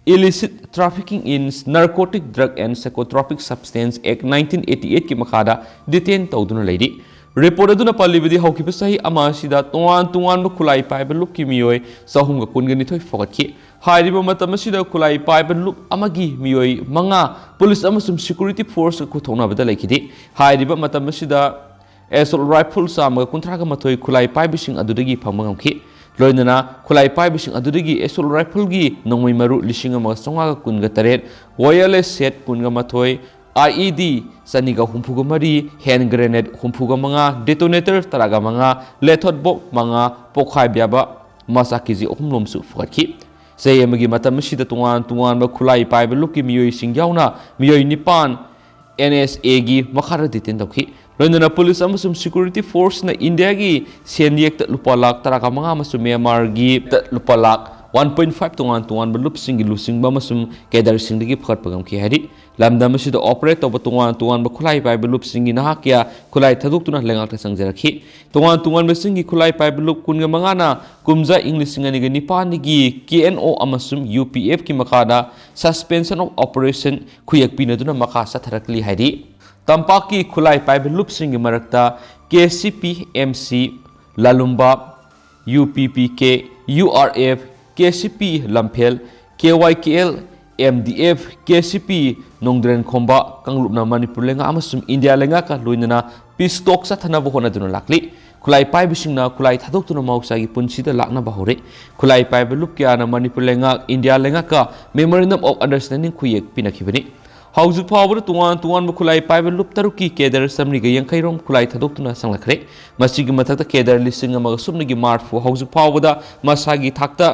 Illicit Trafficking in Narcotic Drug and Psychotropic Substance Act nineteen eighty eightꯀꯤ ꯃꯈꯥꯗ ꯗꯤꯇꯦꯟ ꯇꯧꯗꯨꯅ ꯂꯩꯔꯤ꯫ ꯔꯤꯄꯣꯔꯠ ꯑꯗꯨꯅ ꯄꯜꯂꯤꯕꯗꯤ, ꯍꯧꯈꯤꯕ ꯆꯍꯤ ꯑꯃ ꯑꯁꯤꯗ ꯇꯣꯉꯥꯟ ꯇꯣꯉꯥꯟꯕ ꯈꯨꯠꯂꯥꯏ ꯄꯥꯏꯕ ꯂꯨꯞꯀꯤ ꯃꯤꯑꯣꯏ ꯆꯍꯨꯝꯒ ꯀꯨꯟꯒ ꯅꯤꯊꯣꯏ ꯐꯒꯠꯈꯤ꯫ ꯍꯥꯏꯔꯤꯕ ꯃꯇꯝ ꯑꯁꯤꯗ ꯈꯨꯠꯂꯥꯏ ꯄꯥꯏꯕ ꯂꯨꯞ ꯑꯃꯒꯤ ꯃꯤꯑꯣꯏ ꯃꯉꯥ ꯄꯨꯂꯤꯁ ꯑꯃꯁꯨꯡ ꯁꯦꯀ꯭ꯌꯨꯔꯤꯇꯤ ꯐꯣꯔꯁꯀ ꯈꯨꯠꯊꯣꯛꯅꯕꯗ ꯂꯩꯈꯤꯗꯦ꯫ ꯍꯥꯏꯔꯤꯕ ꯃꯇꯝ ꯑꯁꯤꯗ ꯑꯦꯁꯣꯜ ꯔꯥꯏꯐꯜ ꯆꯥꯝꯃꯒ ꯀꯨꯟꯊ꯭ꯔꯥꯒ ꯃꯥꯊꯣꯏ ꯈꯨꯠꯂꯥꯏ ꯄꯥꯏꯕꯁꯤꯡ ꯑꯗꯨꯗꯒꯤ ꯐꯪꯕ ꯉꯝꯈꯤ꯫ ꯂꯣꯏꯅꯅ ꯈꯨꯠꯂꯥꯏ ꯄꯥꯏꯕꯁꯤꯡ ꯑꯗꯨꯗꯒꯤ ꯑꯦꯁꯣꯜ ꯔꯥꯏꯐꯜꯒꯤ ꯅꯣꯡꯃꯩ ꯃꯔꯨ ꯂꯤꯁꯤꯡ ꯑꯃꯒ ꯆꯥꯝꯃꯉꯥꯒ ꯀꯨꯟꯒ ꯇꯔꯦꯠ, ꯋꯥꯌꯔꯂꯦꯁ ꯁꯦꯠ ꯀꯨꯟꯒ ꯃꯥꯊꯣꯏ, ꯑꯥꯏ ꯏ ꯗꯤ ꯆꯅꯤꯒ ꯍꯨꯝꯐꯨꯒ ꯃꯔꯤ, ꯍꯦꯟ ꯒ꯭ꯔꯦꯅꯦꯗ ꯍꯨꯝꯐꯨꯒ ꯃꯉꯥ, ꯗꯦꯇꯣꯅꯦꯇꯔ ꯇꯔꯥꯒ ꯃꯉꯥ, ꯂꯦꯊꯣꯠ ꯕꯣꯝ ꯃꯉꯥ, ꯄꯣꯈꯥꯏꯕ ꯌꯥꯕ ꯃꯆꯥꯛ ꯀꯦ ꯖꯤ ꯑꯍꯨꯝ ꯂꯣꯝꯁꯨ ꯐꯒꯠꯈꯤ꯫ ꯆꯍꯤ ꯑꯃꯒꯤ ꯃꯇꯝ ꯑꯁꯤꯗ ꯇꯣꯉꯥꯟ ꯇꯣꯉꯥꯟꯕ ꯈꯨꯠꯂꯥꯏ ꯄꯥꯏꯕ ꯂꯨꯞꯀꯤ ꯃꯤꯑꯣꯏꯁꯤꯡ ꯌꯥꯎꯅ ꯃꯤꯑꯣꯏ ꯅꯤꯄꯥꯟ ꯑꯦꯟ ꯑꯦꯁ ꯑꯦꯒꯤ ꯃꯈꯥꯗ ꯗꯤꯇꯦꯟ ꯇꯧꯈꯤ꯫ ꯂꯣꯏꯅꯅ ꯄꯨꯂꯤꯁ ꯑꯃꯁꯨꯡ ꯁꯦꯀ꯭ꯌꯨꯔꯤꯇꯤ ꯐꯣꯔꯁꯅ ꯏꯟꯗꯤꯌꯥꯒꯤ ꯁꯦꯟꯌꯦꯛꯇ ꯂꯨꯄꯥ ꯂꯥꯈ ꯇꯔꯥꯒ ꯃꯉꯥ ꯑꯃꯁꯨꯡ ꯃ꯭ꯌꯥꯟꯃꯥꯔꯒꯤ ꯂꯨꯄꯥ ꯂꯥꯈ ꯋꯥꯟ ꯄꯣꯏꯟ ꯐꯥꯏꯚ ꯇꯣꯉꯥꯟ ꯇꯣꯉꯥꯟꯕ ꯂꯨꯞꯁꯤꯡꯒꯤ ꯂꯨꯆꯤꯡꯕ ꯑꯃꯁꯨꯡ ꯀꯦꯗꯔꯁꯤꯡꯗꯒꯤ ꯐꯒꯠꯄ ꯉꯝꯈꯤ ꯍꯥꯏꯔꯤ꯫ ꯂꯝꯗꯝ ꯑꯁꯤꯗ ꯑꯣꯄꯔꯦꯠ ꯇꯧꯕ ꯇꯣꯉꯥꯟ ꯇꯣꯉꯥꯟꯕ ꯈꯨꯠꯂꯥꯏ ꯄꯥꯏꯕ ꯂꯨꯞꯁꯤꯡꯒꯤ ꯅꯍꯥ ꯀꯌꯥ ꯈꯨꯠꯂꯥꯏ ꯊꯥꯗꯣꯛꯇꯨꯅ ꯂꯩꯉꯥꯛꯇ ꯆꯪꯖꯔꯛꯈꯤ꯫ ꯇꯣꯉꯥꯟ ꯇꯣꯉꯥꯟꯕꯁꯤꯡꯒꯤ ꯈꯨꯠꯂꯥꯏ ꯄꯥꯏꯕ ꯂꯨꯞ ꯀꯨꯟꯒ ꯃꯉꯥꯅ ꯀꯨꯝꯖꯥ ꯏꯪ ꯂꯤꯁꯤꯡ ꯑꯅꯤꯒ ꯅꯤꯄꯥꯟꯗꯒꯤ ꯀꯦ ꯑꯦꯟ ꯑꯣ ꯑꯃꯁꯨꯡ ꯌꯨ ꯄꯤ ꯑꯦꯐꯀꯤ ꯃꯈꯥꯗ Suspension of Operation ꯈꯨꯌꯦꯛ ꯄꯤꯅꯗꯨꯅ ꯃꯈꯥ ꯆꯠꯊꯔꯛꯂꯤ ꯍꯥꯏꯔꯤ꯫ ꯇꯝꯄꯥꯛꯀꯤ ꯈꯨꯠꯂꯥꯏ ꯄꯥꯏꯕ ꯂꯨꯞꯁꯤꯡꯒꯤ ꯃꯔꯛꯇ ꯀꯦ C P M C Lalumba, U P P K, U R F, K C P Lamphel, K Y K L, M D F, K C P ꯅꯣꯡꯗ꯭ꯔꯦꯟ ꯈꯣꯝꯕ ꯀꯥꯡꯂꯨꯞꯅ ꯃꯅꯤꯄꯨꯔ ꯂꯩꯉꯥꯛ ꯑꯃꯁꯨꯡ ꯏꯟꯗꯤꯌꯥ ꯂꯩꯉꯥꯛꯀ ꯂꯣꯏꯅꯅ ꯄꯤꯁ ꯇꯣꯛ ꯆꯠꯊꯅꯕ ꯍꯣꯠꯅꯗꯨꯅ ꯂꯥꯛꯂꯤ꯫ ꯈꯨꯠꯂꯥꯏ ꯄꯥꯏꯕꯁꯤꯡꯅ ꯈꯨꯠꯂꯥꯏ ꯊꯥꯗꯣꯛꯇꯨꯅ ꯃꯍꯧꯁꯥꯒꯤ ꯄꯨꯟꯁꯤꯗ ꯂꯥꯛꯅꯕ ꯍꯧꯔꯦ꯫ ꯈꯨꯠꯂꯥꯏ ꯄꯥꯏꯕ ꯂꯨꯞ ꯀꯌꯥꯅ ꯃꯅꯤꯄꯨꯔ ꯂꯩꯉꯥꯛ, ꯏꯟꯗꯤꯌꯥ ꯂꯩꯉꯥꯛꯀ Memorandum of Understanding ꯈꯨꯌꯦꯛ ꯄꯤꯅꯈꯤꯕꯅꯤ꯫ ꯍꯧꯖꯤꯛ ꯐꯥꯎꯕꯗ ꯇꯣꯉꯥꯟ ꯇꯣꯉꯥꯟꯕ ꯈꯨꯠꯂꯥꯏ ꯄꯥꯏꯕ ꯂꯨꯞ ꯇꯔꯨꯛꯀꯤ ꯀꯦꯗꯔ ꯆꯥꯃꯔꯤꯒ ꯌꯥꯡꯈꯩ ꯔꯣꯝ ꯈꯨꯠꯂꯥꯏ ꯊꯥꯗꯣꯛꯇꯨꯅ ꯆꯪꯂꯛꯈ꯭ꯔꯦ꯫ ꯃꯁꯤꯒꯤ ꯃꯊꯛꯇ ꯀꯦꯗꯔ ꯂꯤꯁꯤꯡ ꯑꯃꯒ ꯁꯨꯞꯅꯒꯤ ꯃꯔꯤꯐꯨ ꯍꯧꯖꯤꯛ ꯐꯥꯎꯕꯗ ꯃꯁꯥꯒꯤ ꯊꯥꯛꯇ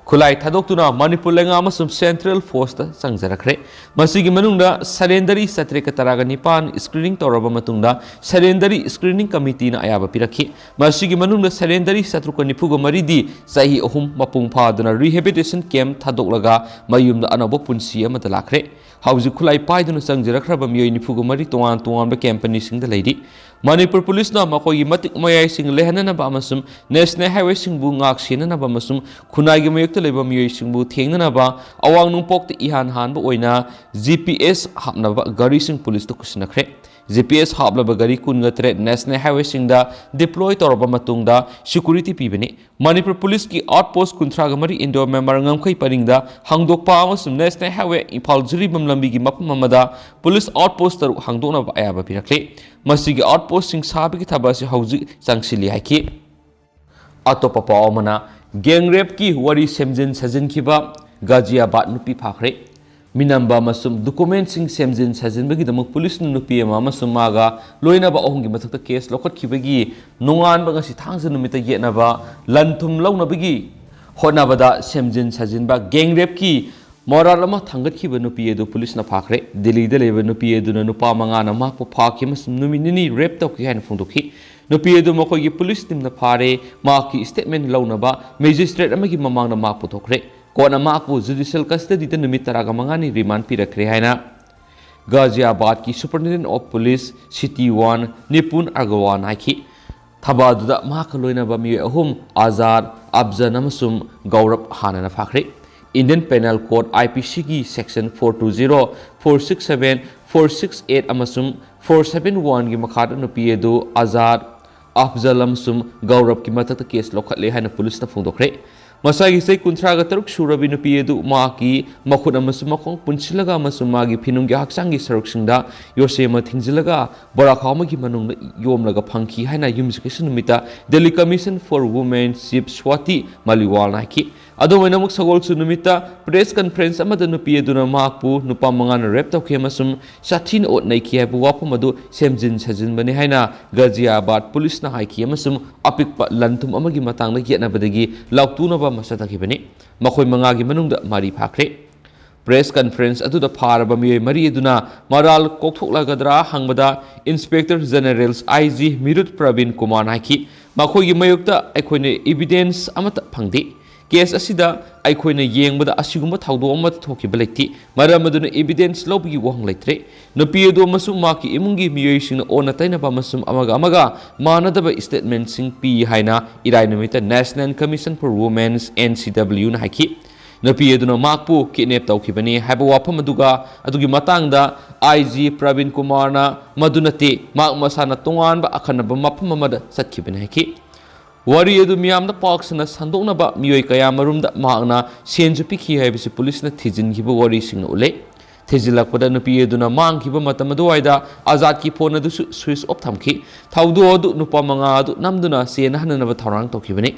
ꯈꯨꯠꯂꯥꯏ ꯊꯥꯗꯣꯛꯇꯨꯅ ꯃꯅꯤꯄꯨꯔ ꯂꯩꯉꯥꯛ ꯑꯃꯁꯨꯡ ꯁꯦꯟꯇ꯭ꯔꯦꯜ ꯐꯣꯔꯁꯇ ꯆꯪꯖꯔꯛꯈ꯭ꯔꯦ꯫ ꯃꯁꯤꯒꯤ ꯃꯅꯨꯡꯗ ꯁꯔꯦꯟꯗꯔꯤ ꯆꯥꯇ꯭ꯔꯦꯠꯀ ꯇꯔꯥꯒ ꯅꯤꯄꯥꯟ ꯁ꯭ꯀ꯭ꯔꯤꯅꯤꯡ ꯇꯧꯔꯕ ꯃꯇꯨꯡꯗ ꯁꯔꯦꯟꯗꯔꯤ ꯁ꯭ꯀ꯭ꯔꯤꯅꯤꯡ ꯀꯃꯤꯇꯤꯅ ꯑꯌꯥꯕ ꯄꯤꯔꯛꯈꯤ꯫ ꯃꯁꯤꯒꯤ ꯃꯅꯨꯡꯗ ꯁꯔꯦꯟꯗꯔꯤ ꯆꯥꯇ꯭ꯔꯨꯛꯀ ꯅꯤꯐꯨꯒ ꯃꯔꯤꯗꯤ ꯆꯍꯤ ꯑꯍꯨꯝ ꯃꯄꯨꯡ ꯐꯥꯗꯨꯅ ꯔꯤꯍꯦꯕꯤꯂꯤꯇꯦꯁꯟ ꯀꯦꯝꯞ ꯊꯥꯗꯣꯛꯂꯒ ꯃꯌꯨꯝꯗ ꯑꯅꯧꯕ ꯄꯨꯟꯁꯤ ꯑꯃꯗ ꯂꯥꯛꯈ꯭ꯔꯦ꯫ ꯍꯧꯖꯤꯛ ꯈꯨꯠꯂꯥꯏ ꯄꯥꯏꯗꯨꯅ ꯆꯪꯖꯔꯛꯈ꯭ꯔꯕ ꯃꯤꯑꯣꯏ ꯅꯤꯐꯨꯒ ꯃꯔꯤ ꯇꯣꯉꯥꯟ ꯇꯣꯉꯥꯟꯕ ꯀꯝꯄꯅꯤꯁꯤꯡꯗ ꯂꯩꯔꯤ꯫ ꯃꯅꯤꯄꯨꯔ ꯄꯨꯂꯤꯁꯅ ꯃꯈꯣꯏꯒꯤ ꯃꯇꯤꯛ ꯃꯌꯥꯏꯁꯤꯡ ꯂꯩꯍꯟꯅꯅꯕ ꯑꯃꯁꯨꯡ ꯅꯦꯁꯅꯦꯜ ꯍꯥꯏꯋꯦꯁꯤꯡꯕꯨ ꯉꯥꯛ ꯁꯦꯟꯅꯅꯕ ꯑꯃꯁꯨꯡ ꯈꯨꯟꯅꯥꯏꯒꯤ ꯃꯥꯌꯣꯛꯇ ꯂꯩꯕ ꯃꯤꯑꯣꯏꯁꯤꯡꯕꯨ ꯊꯦꯡꯅꯅꯕ ꯑꯋꯥꯡ ꯅꯣꯡꯄꯣꯛꯇ ꯏꯍꯥꯟ ꯍꯥꯟꯕ ꯑꯣꯏꯅ ꯖꯤ ꯄꯤ ꯑꯦꯁ ꯍꯥꯞꯅꯕ ꯒꯥꯔꯤꯁꯤꯡ ꯄꯨꯂꯤꯁꯇ ꯈꯨꯠꯁꯤꯟꯅꯈ꯭ꯔꯦ꯫ ꯖꯤ ꯄꯤ ꯑꯦꯁ ꯍꯥꯞꯂꯕ ꯒꯥꯔꯤ ꯀꯨꯟꯒ ꯇꯔꯦꯠ ꯅꯦꯁꯅꯦꯜ ꯍꯥꯏꯋꯦꯁꯤꯡꯗ ꯗꯤꯄ꯭ꯂꯣꯏ ꯇꯧꯔꯕ ꯃꯇꯨꯡꯗ ꯁꯦꯀ꯭ꯌꯨꯔꯤꯇꯤ ꯄꯤꯕꯅꯤ꯫ ꯃꯅꯤꯄꯨꯔ ꯄꯨꯂꯤꯁꯀꯤ ꯑꯥꯎꯠꯄꯣꯁ ꯀꯨꯟꯊ꯭ꯔꯥꯒ ꯃꯔꯤ ꯏꯟꯗꯣ ꯃ꯭ꯌꯥꯟꯃꯥꯔ ꯉꯝꯈꯩ ꯄꯔꯤꯡꯗ ꯍꯥꯡꯗꯣꯛꯄ ꯑꯃꯁꯨꯡ ꯅꯦꯁꯅꯦꯜ ꯍꯥꯏꯋꯦ ꯏꯝꯐꯥꯜ ꯖꯤꯔꯤꯕꯥꯝ ꯂꯝꯕꯤꯒꯤ ꯃꯐꯝ ꯑꯃꯗ ꯄꯨꯂꯤꯁ ꯑꯥꯎꯠꯄꯣꯁ ꯇꯔꯨꯛ ꯍꯥꯡꯗꯣꯛꯅꯕ ꯑꯌꯥꯕ ꯄꯤꯔꯛꯂꯤ꯫ ꯃꯁꯤꯒꯤ ꯑꯥꯎꯠꯄꯣꯁꯁꯤꯡ ꯁꯥꯕꯒꯤ ꯊꯕꯛ ꯑꯁꯤ ꯍꯧꯖꯤꯛ ꯆꯪꯁꯤꯜꯂꯤ ꯍꯥꯏꯈꯤ꯫ ꯑꯇꯣꯞꯄ ꯄꯥꯎ ꯑꯃꯅ, ꯒꯦꯡ ꯔꯦꯞꯀꯤ ꯋꯥꯔꯤ ꯁꯦꯝꯖꯤꯟ ꯁꯥꯖꯤꯟꯈꯤꯕ ꯒꯥꯖꯤꯌꯥꯕꯥꯗ ꯅꯨꯄꯤ ꯐꯥꯈ꯭ꯔꯦ꯫ ꯃꯤꯅꯝꯕ ꯑꯃꯁꯨꯡ ꯗꯣꯀꯨꯃꯦꯟꯁꯤꯡ ꯁꯦꯝꯖꯤꯟ ꯁꯥꯖꯤꯟꯕꯒꯤꯗꯃꯛ ꯄꯨꯂꯤꯁꯅ ꯅꯨꯄꯤ ꯑꯃ ꯑꯃꯁꯨꯡ ꯃꯥꯒ ꯂꯣꯏꯅꯕ ꯑꯍꯨꯝꯒꯤ ꯃꯊꯛꯇ ꯀꯦꯁ ꯂꯧꯈꯠꯈꯤꯕꯒꯤ ꯅꯣꯡꯉꯥꯟꯕ ꯉꯁꯤ ꯊꯥꯡꯖ ꯅꯨꯃꯤꯠꯇ ꯌꯦꯠꯅꯕ ꯂꯟ ꯊꯨꯝ ꯂꯧꯅꯕꯒꯤ ꯍꯣꯠꯅꯕꯗ ꯁꯦꯝꯖꯤꯟ ꯁꯥꯖꯤꯟꯕ ꯒꯦꯡ ꯔꯦꯞꯀꯤ ꯃꯣꯔꯥꯜ ꯑꯃ ꯊꯥꯡꯒꯠꯈꯤꯕ ꯅꯨꯄꯤ ꯑꯗꯨ ꯄꯨꯂꯤꯁꯅ ꯐꯥꯈ꯭ꯔꯦ꯫ ꯗꯤꯜꯂꯤꯗ ꯂꯩꯕ ꯅꯨꯄꯤ ꯑꯗꯨꯅ ꯅꯨꯄꯥ ꯃꯉꯥꯅ ꯃꯍꯥꯛꯄꯨ ꯐꯥꯈꯤ ꯑꯃꯁꯨꯡ ꯅꯨꯃꯤꯠ ꯅꯤꯅꯤ ꯔꯦꯞ ꯇꯧꯈꯤ ꯍꯥꯏꯅ ꯐꯣꯡꯗꯣꯛꯈꯤ꯫ ꯅꯨꯄꯤ ꯑꯗꯨ ꯃꯈꯣꯏꯒꯤ ꯄꯨꯂꯤꯁ ꯇꯤꯝꯅ ꯐꯥꯔꯦ꯫ ꯃꯍꯥꯛꯀꯤ ꯁ꯭ꯇꯦꯠꯃꯦꯟ ꯂꯧꯅꯕ ꯃꯦꯖꯤꯁꯇ꯭ꯔꯦꯠ ꯑꯃꯒꯤ ꯃꯃꯥꯡꯗ ꯃꯍꯥꯛ ꯄꯨꯊꯣꯛꯈ꯭ꯔꯦ꯫ ꯀꯣꯔꯠꯅ ꯃꯍꯥꯛꯄꯨ ꯖꯨꯗꯤꯁꯤꯌꯦꯜ ꯀꯁꯇꯗꯤꯗ ꯅꯨꯃꯤꯠ ꯇꯔꯥꯒ ꯃꯉꯥꯅꯤ ꯔꯤꯃꯥꯟ ꯄꯤꯔꯛꯈ꯭ꯔꯦ ꯍꯥꯏꯅ ꯒꯥꯖꯤꯌꯥꯕꯥꯗꯀꯤ superintendent of police city one Nipun ꯑꯒꯔꯋꯥꯜꯅ ꯍꯥꯏꯈꯤ꯫ ꯊꯕꯛ ꯑꯗꯨꯗ ꯃꯍꯥꯛꯀ ꯂꯣꯏꯅꯕ ꯃꯤꯑꯣꯏ ꯑꯍꯨꯝ, ꯑꯖꯥꯗ, ꯑꯐꯖꯜ ꯑꯃꯁꯨꯡ ꯒꯧꯔꯕ, ꯍꯥꯟꯅꯅ ꯐꯥꯈ꯭ꯔꯦ꯫ Indian penal code, I P ꯁꯤꯒꯤ section four two zero, four six seven, four six eight ꯑꯃꯁꯨꯡ ꯐꯣꯔ ꯁꯚꯦꯟ ꯋꯥꯟꯒꯤ ꯃꯈꯥꯗ ꯅꯨꯄꯤ ꯑꯗꯨ ꯑꯖꯥꯗ, ꯑꯐꯖꯜ ꯑꯃꯁꯨꯡ ꯒꯧꯔꯕꯀꯤ ꯃꯊꯛꯇ ꯀꯦꯁ ꯂꯧꯈꯠꯂꯦ ꯍꯥꯏꯅ ꯄꯨꯂꯤꯁꯅ ꯐꯣꯡꯗꯣꯛꯈ꯭ꯔꯦ꯫ ꯃꯁꯥꯒꯤ ꯆꯍꯤ ꯀꯨꯟꯊ꯭ꯔꯥꯒ ꯇꯔꯨꯛ ꯁꯨꯔꯕꯤ ꯅꯨꯄꯤ ꯑꯗꯨ ꯃꯍꯥꯛꯀꯤ ꯃꯈꯨꯠ ꯑꯃꯁꯨꯡ ꯃꯈꯣꯡ ꯄꯨꯟꯁꯤꯜꯂꯒ ꯑꯃꯁꯨꯡ ꯃꯥꯒꯤ ꯐꯤꯅꯨꯡꯒꯤ ꯍꯛꯆꯥꯡꯒꯤ ꯁꯔꯨꯛꯁꯤꯡꯗ ꯌꯣꯠꯆꯩ ꯑꯃ ꯊꯤꯡꯖꯤꯜꯂꯒ ꯕꯣꯔꯥꯈꯥꯎ ꯑꯃꯒꯤ ꯃꯅꯨꯡꯗ ꯌꯣꯝꯂꯒ ꯐꯪꯈꯤ ꯍꯥꯏꯅ ꯌꯨꯝꯁꯀꯩꯁ ꯅꯨꯃꯤꯠꯇ Delhi commission for women chief Swati ꯃꯂꯤꯋꯥꯜꯅ ꯍꯥꯏꯈꯤ꯫ ꯑꯗꯨꯝ ꯑꯣꯏꯅꯃꯛ, ꯁꯒꯣꯜꯁꯦꯟ ꯅꯨꯃꯤꯠꯇ ꯄ꯭ꯔꯦꯁ ꯀꯟꯐꯔꯦꯟꯁ ꯑꯃꯗ ꯅꯨꯄꯤ ꯑꯗꯨꯅ ꯃꯍꯥꯛꯄꯨ ꯅꯨꯄꯥ ꯃꯉꯥꯅ ꯔꯦꯞ ꯇꯧꯈꯤ ꯑꯃꯁꯨꯡ ꯁꯥꯊꯤꯅ ꯑꯣꯠ ꯅꯩꯈꯤ ꯍꯥꯏꯕ ꯋꯥꯐꯝ ꯑꯗꯨ ꯁꯦꯝꯖꯤꯟ ꯁꯥꯖꯤꯟꯕꯅꯤ ꯍꯥꯏꯅ ꯒꯥꯖꯤꯌꯥꯕꯥꯗ ꯄꯨꯂꯤꯁꯅ ꯍꯥꯏꯈꯤ ꯑꯃꯁꯨꯡ ꯑꯄꯤꯛꯄ ꯂꯟ ꯊꯨꯝ ꯑꯃꯒꯤ ꯃꯇꯥꯡꯗ ꯌꯦꯠꯅꯕꯗꯒꯤ ꯂꯥꯎꯊꯣꯛꯅꯕ ꯃꯁꯛ ꯇꯥꯛꯈꯤꯕꯅꯤ꯫ ꯃꯈꯣꯏ ꯃꯉꯥꯒꯤ ꯃꯅꯨꯡꯗ ꯃꯔꯤ ꯐꯥꯈ꯭ꯔꯦ꯫ ꯄ꯭ꯔꯦꯁ ꯀꯟꯐꯔꯦꯟꯁ ꯑꯗꯨꯗ ꯐꯥꯔꯕ ꯃꯤꯑꯣꯏ ꯃꯔꯤ ꯑꯗꯨꯅ ꯃꯔꯥꯜ ꯀꯣꯛꯊꯣꯛꯂꯒꯗ꯭ꯔꯥ ꯍꯪꯕꯗ, ꯏꯟꯁꯄꯦꯛꯇꯔ ꯖꯦꯅꯔꯦꯜ, ꯑꯥꯏ ꯖꯤ, ꯃꯤꯔꯨꯠ ꯄ꯭ꯔꯕꯤꯟ ꯀꯨꯃꯥꯔꯅ ꯍꯥꯏꯈꯤ, "ꯃꯈꯣꯏꯒꯤ ꯃꯥꯌꯣꯛꯇ ꯑꯩꯈꯣꯏꯅ ꯏꯕꯤꯗꯦꯟꯁ ꯑꯃꯠꯇ ꯐꯪꯗꯦ꯫ ꯀꯦꯁ ꯑꯁꯤꯗ ꯑꯩꯈꯣꯏꯅ ꯌꯦꯡꯕꯗ ꯑꯁꯤꯒꯨꯝꯕ ꯊꯧꯗꯣꯛ ꯑꯃꯠꯇ ꯊꯣꯛꯈꯤꯕ ꯂꯩꯇꯦ꯫ ꯃꯔꯝ ꯑꯗꯨꯅ ꯏꯕꯤꯗꯦꯟꯁ ꯂꯧꯕꯒꯤ ꯋꯥꯍꯪ ꯂꯩꯇ꯭ꯔꯦ꯫" ꯅꯨꯄꯤ ꯑꯗꯨ ꯑꯃꯁꯨꯡ ꯃꯍꯥꯛꯀꯤ ꯏꯃꯨꯡꯒꯤ ꯃꯤꯑꯣꯏꯁꯤꯡꯅ ꯑꯣꯟꯅ ꯇꯩꯅꯕ ꯑꯃꯁꯨꯡ ꯑꯃꯒ ꯑꯃꯒ ꯃꯥꯟꯅꯗꯕ ꯁ꯭ꯇꯦꯠꯃꯦꯟꯠꯁꯤꯡ ꯄꯤ ꯍꯥꯏꯅ ꯏꯔꯥꯏ ꯅꯨꯃꯤꯠꯇ national commission for women's, N C ꯗꯕ꯭ꯂꯤꯌꯨꯅ ꯍꯥꯏꯈꯤ꯫ ꯅꯨꯄꯤ ꯑꯗꯨꯅ ꯃꯍꯥꯛꯄꯨ ꯀꯤꯗꯅꯦꯞ ꯇꯧꯈꯤꯕꯅꯤ ꯍꯥꯏꯕ ꯋꯥꯐꯝ ꯑꯗꯨꯒ ꯑꯗꯨꯒꯤ ꯃꯇꯥꯡꯗ ꯑꯥꯏ ꯖꯤ ꯄ꯭ꯔꯕꯤꯟ ꯀꯨꯃꯥꯔꯅ ꯃꯗꯨ ꯅꯠꯇꯦ, ꯃꯍꯥꯛ ꯃꯁꯥꯅ ꯇꯣꯉꯥꯟꯕ ꯑꯈꯟꯅꯕ ꯃꯐꯝ ꯑꯃꯗ ꯆꯠꯈꯤꯕꯅꯤ ꯍꯥꯏꯈꯤ꯫ ꯋꯥꯔꯤ ꯑꯗꯨ ꯃꯤꯌꯥꯝꯗ ꯄꯥꯛ ꯁꯟꯅ ꯁꯟꯗꯣꯛꯅꯕ ꯃꯤꯑꯣꯏ ꯀꯌꯥꯃꯔꯨꯝꯗ ꯃꯍꯥꯛꯅ ꯁꯦꯟꯁꯨ ꯄꯤꯈꯤ ꯍꯥꯏꯕꯁꯤ ꯄꯨꯂꯤꯁꯅ ꯊꯤꯖꯤꯟꯈꯤꯕ ꯋꯥꯔꯤꯁꯤꯡꯅ ꯎꯠꯂꯦ꯫ ꯊꯤꯖꯤꯜꯂꯛꯄꯗ ꯅꯨꯄꯤ ꯑꯗꯨꯅ ꯃꯥꯡꯈꯤꯕ ꯃꯇꯝ ꯑꯗꯨꯋꯥꯏꯗ ꯑꯖꯥꯗꯀꯤ ꯐꯣꯟ ꯑꯗꯨꯁꯨ ꯁ꯭ꯋꯤꯆ ꯑꯣꯐ ꯊꯝꯈꯤ꯫ ꯊꯧꯗꯣꯛ ꯑꯗꯨ ꯅꯨꯄꯥ ꯃꯉꯥ ꯑꯗꯨ ꯅꯝꯗꯨꯅ ꯆꯦꯟꯅꯍꯟꯅꯅꯕ ꯊꯧꯔꯥꯡ ꯇꯧꯈꯤꯕꯅꯤ꯫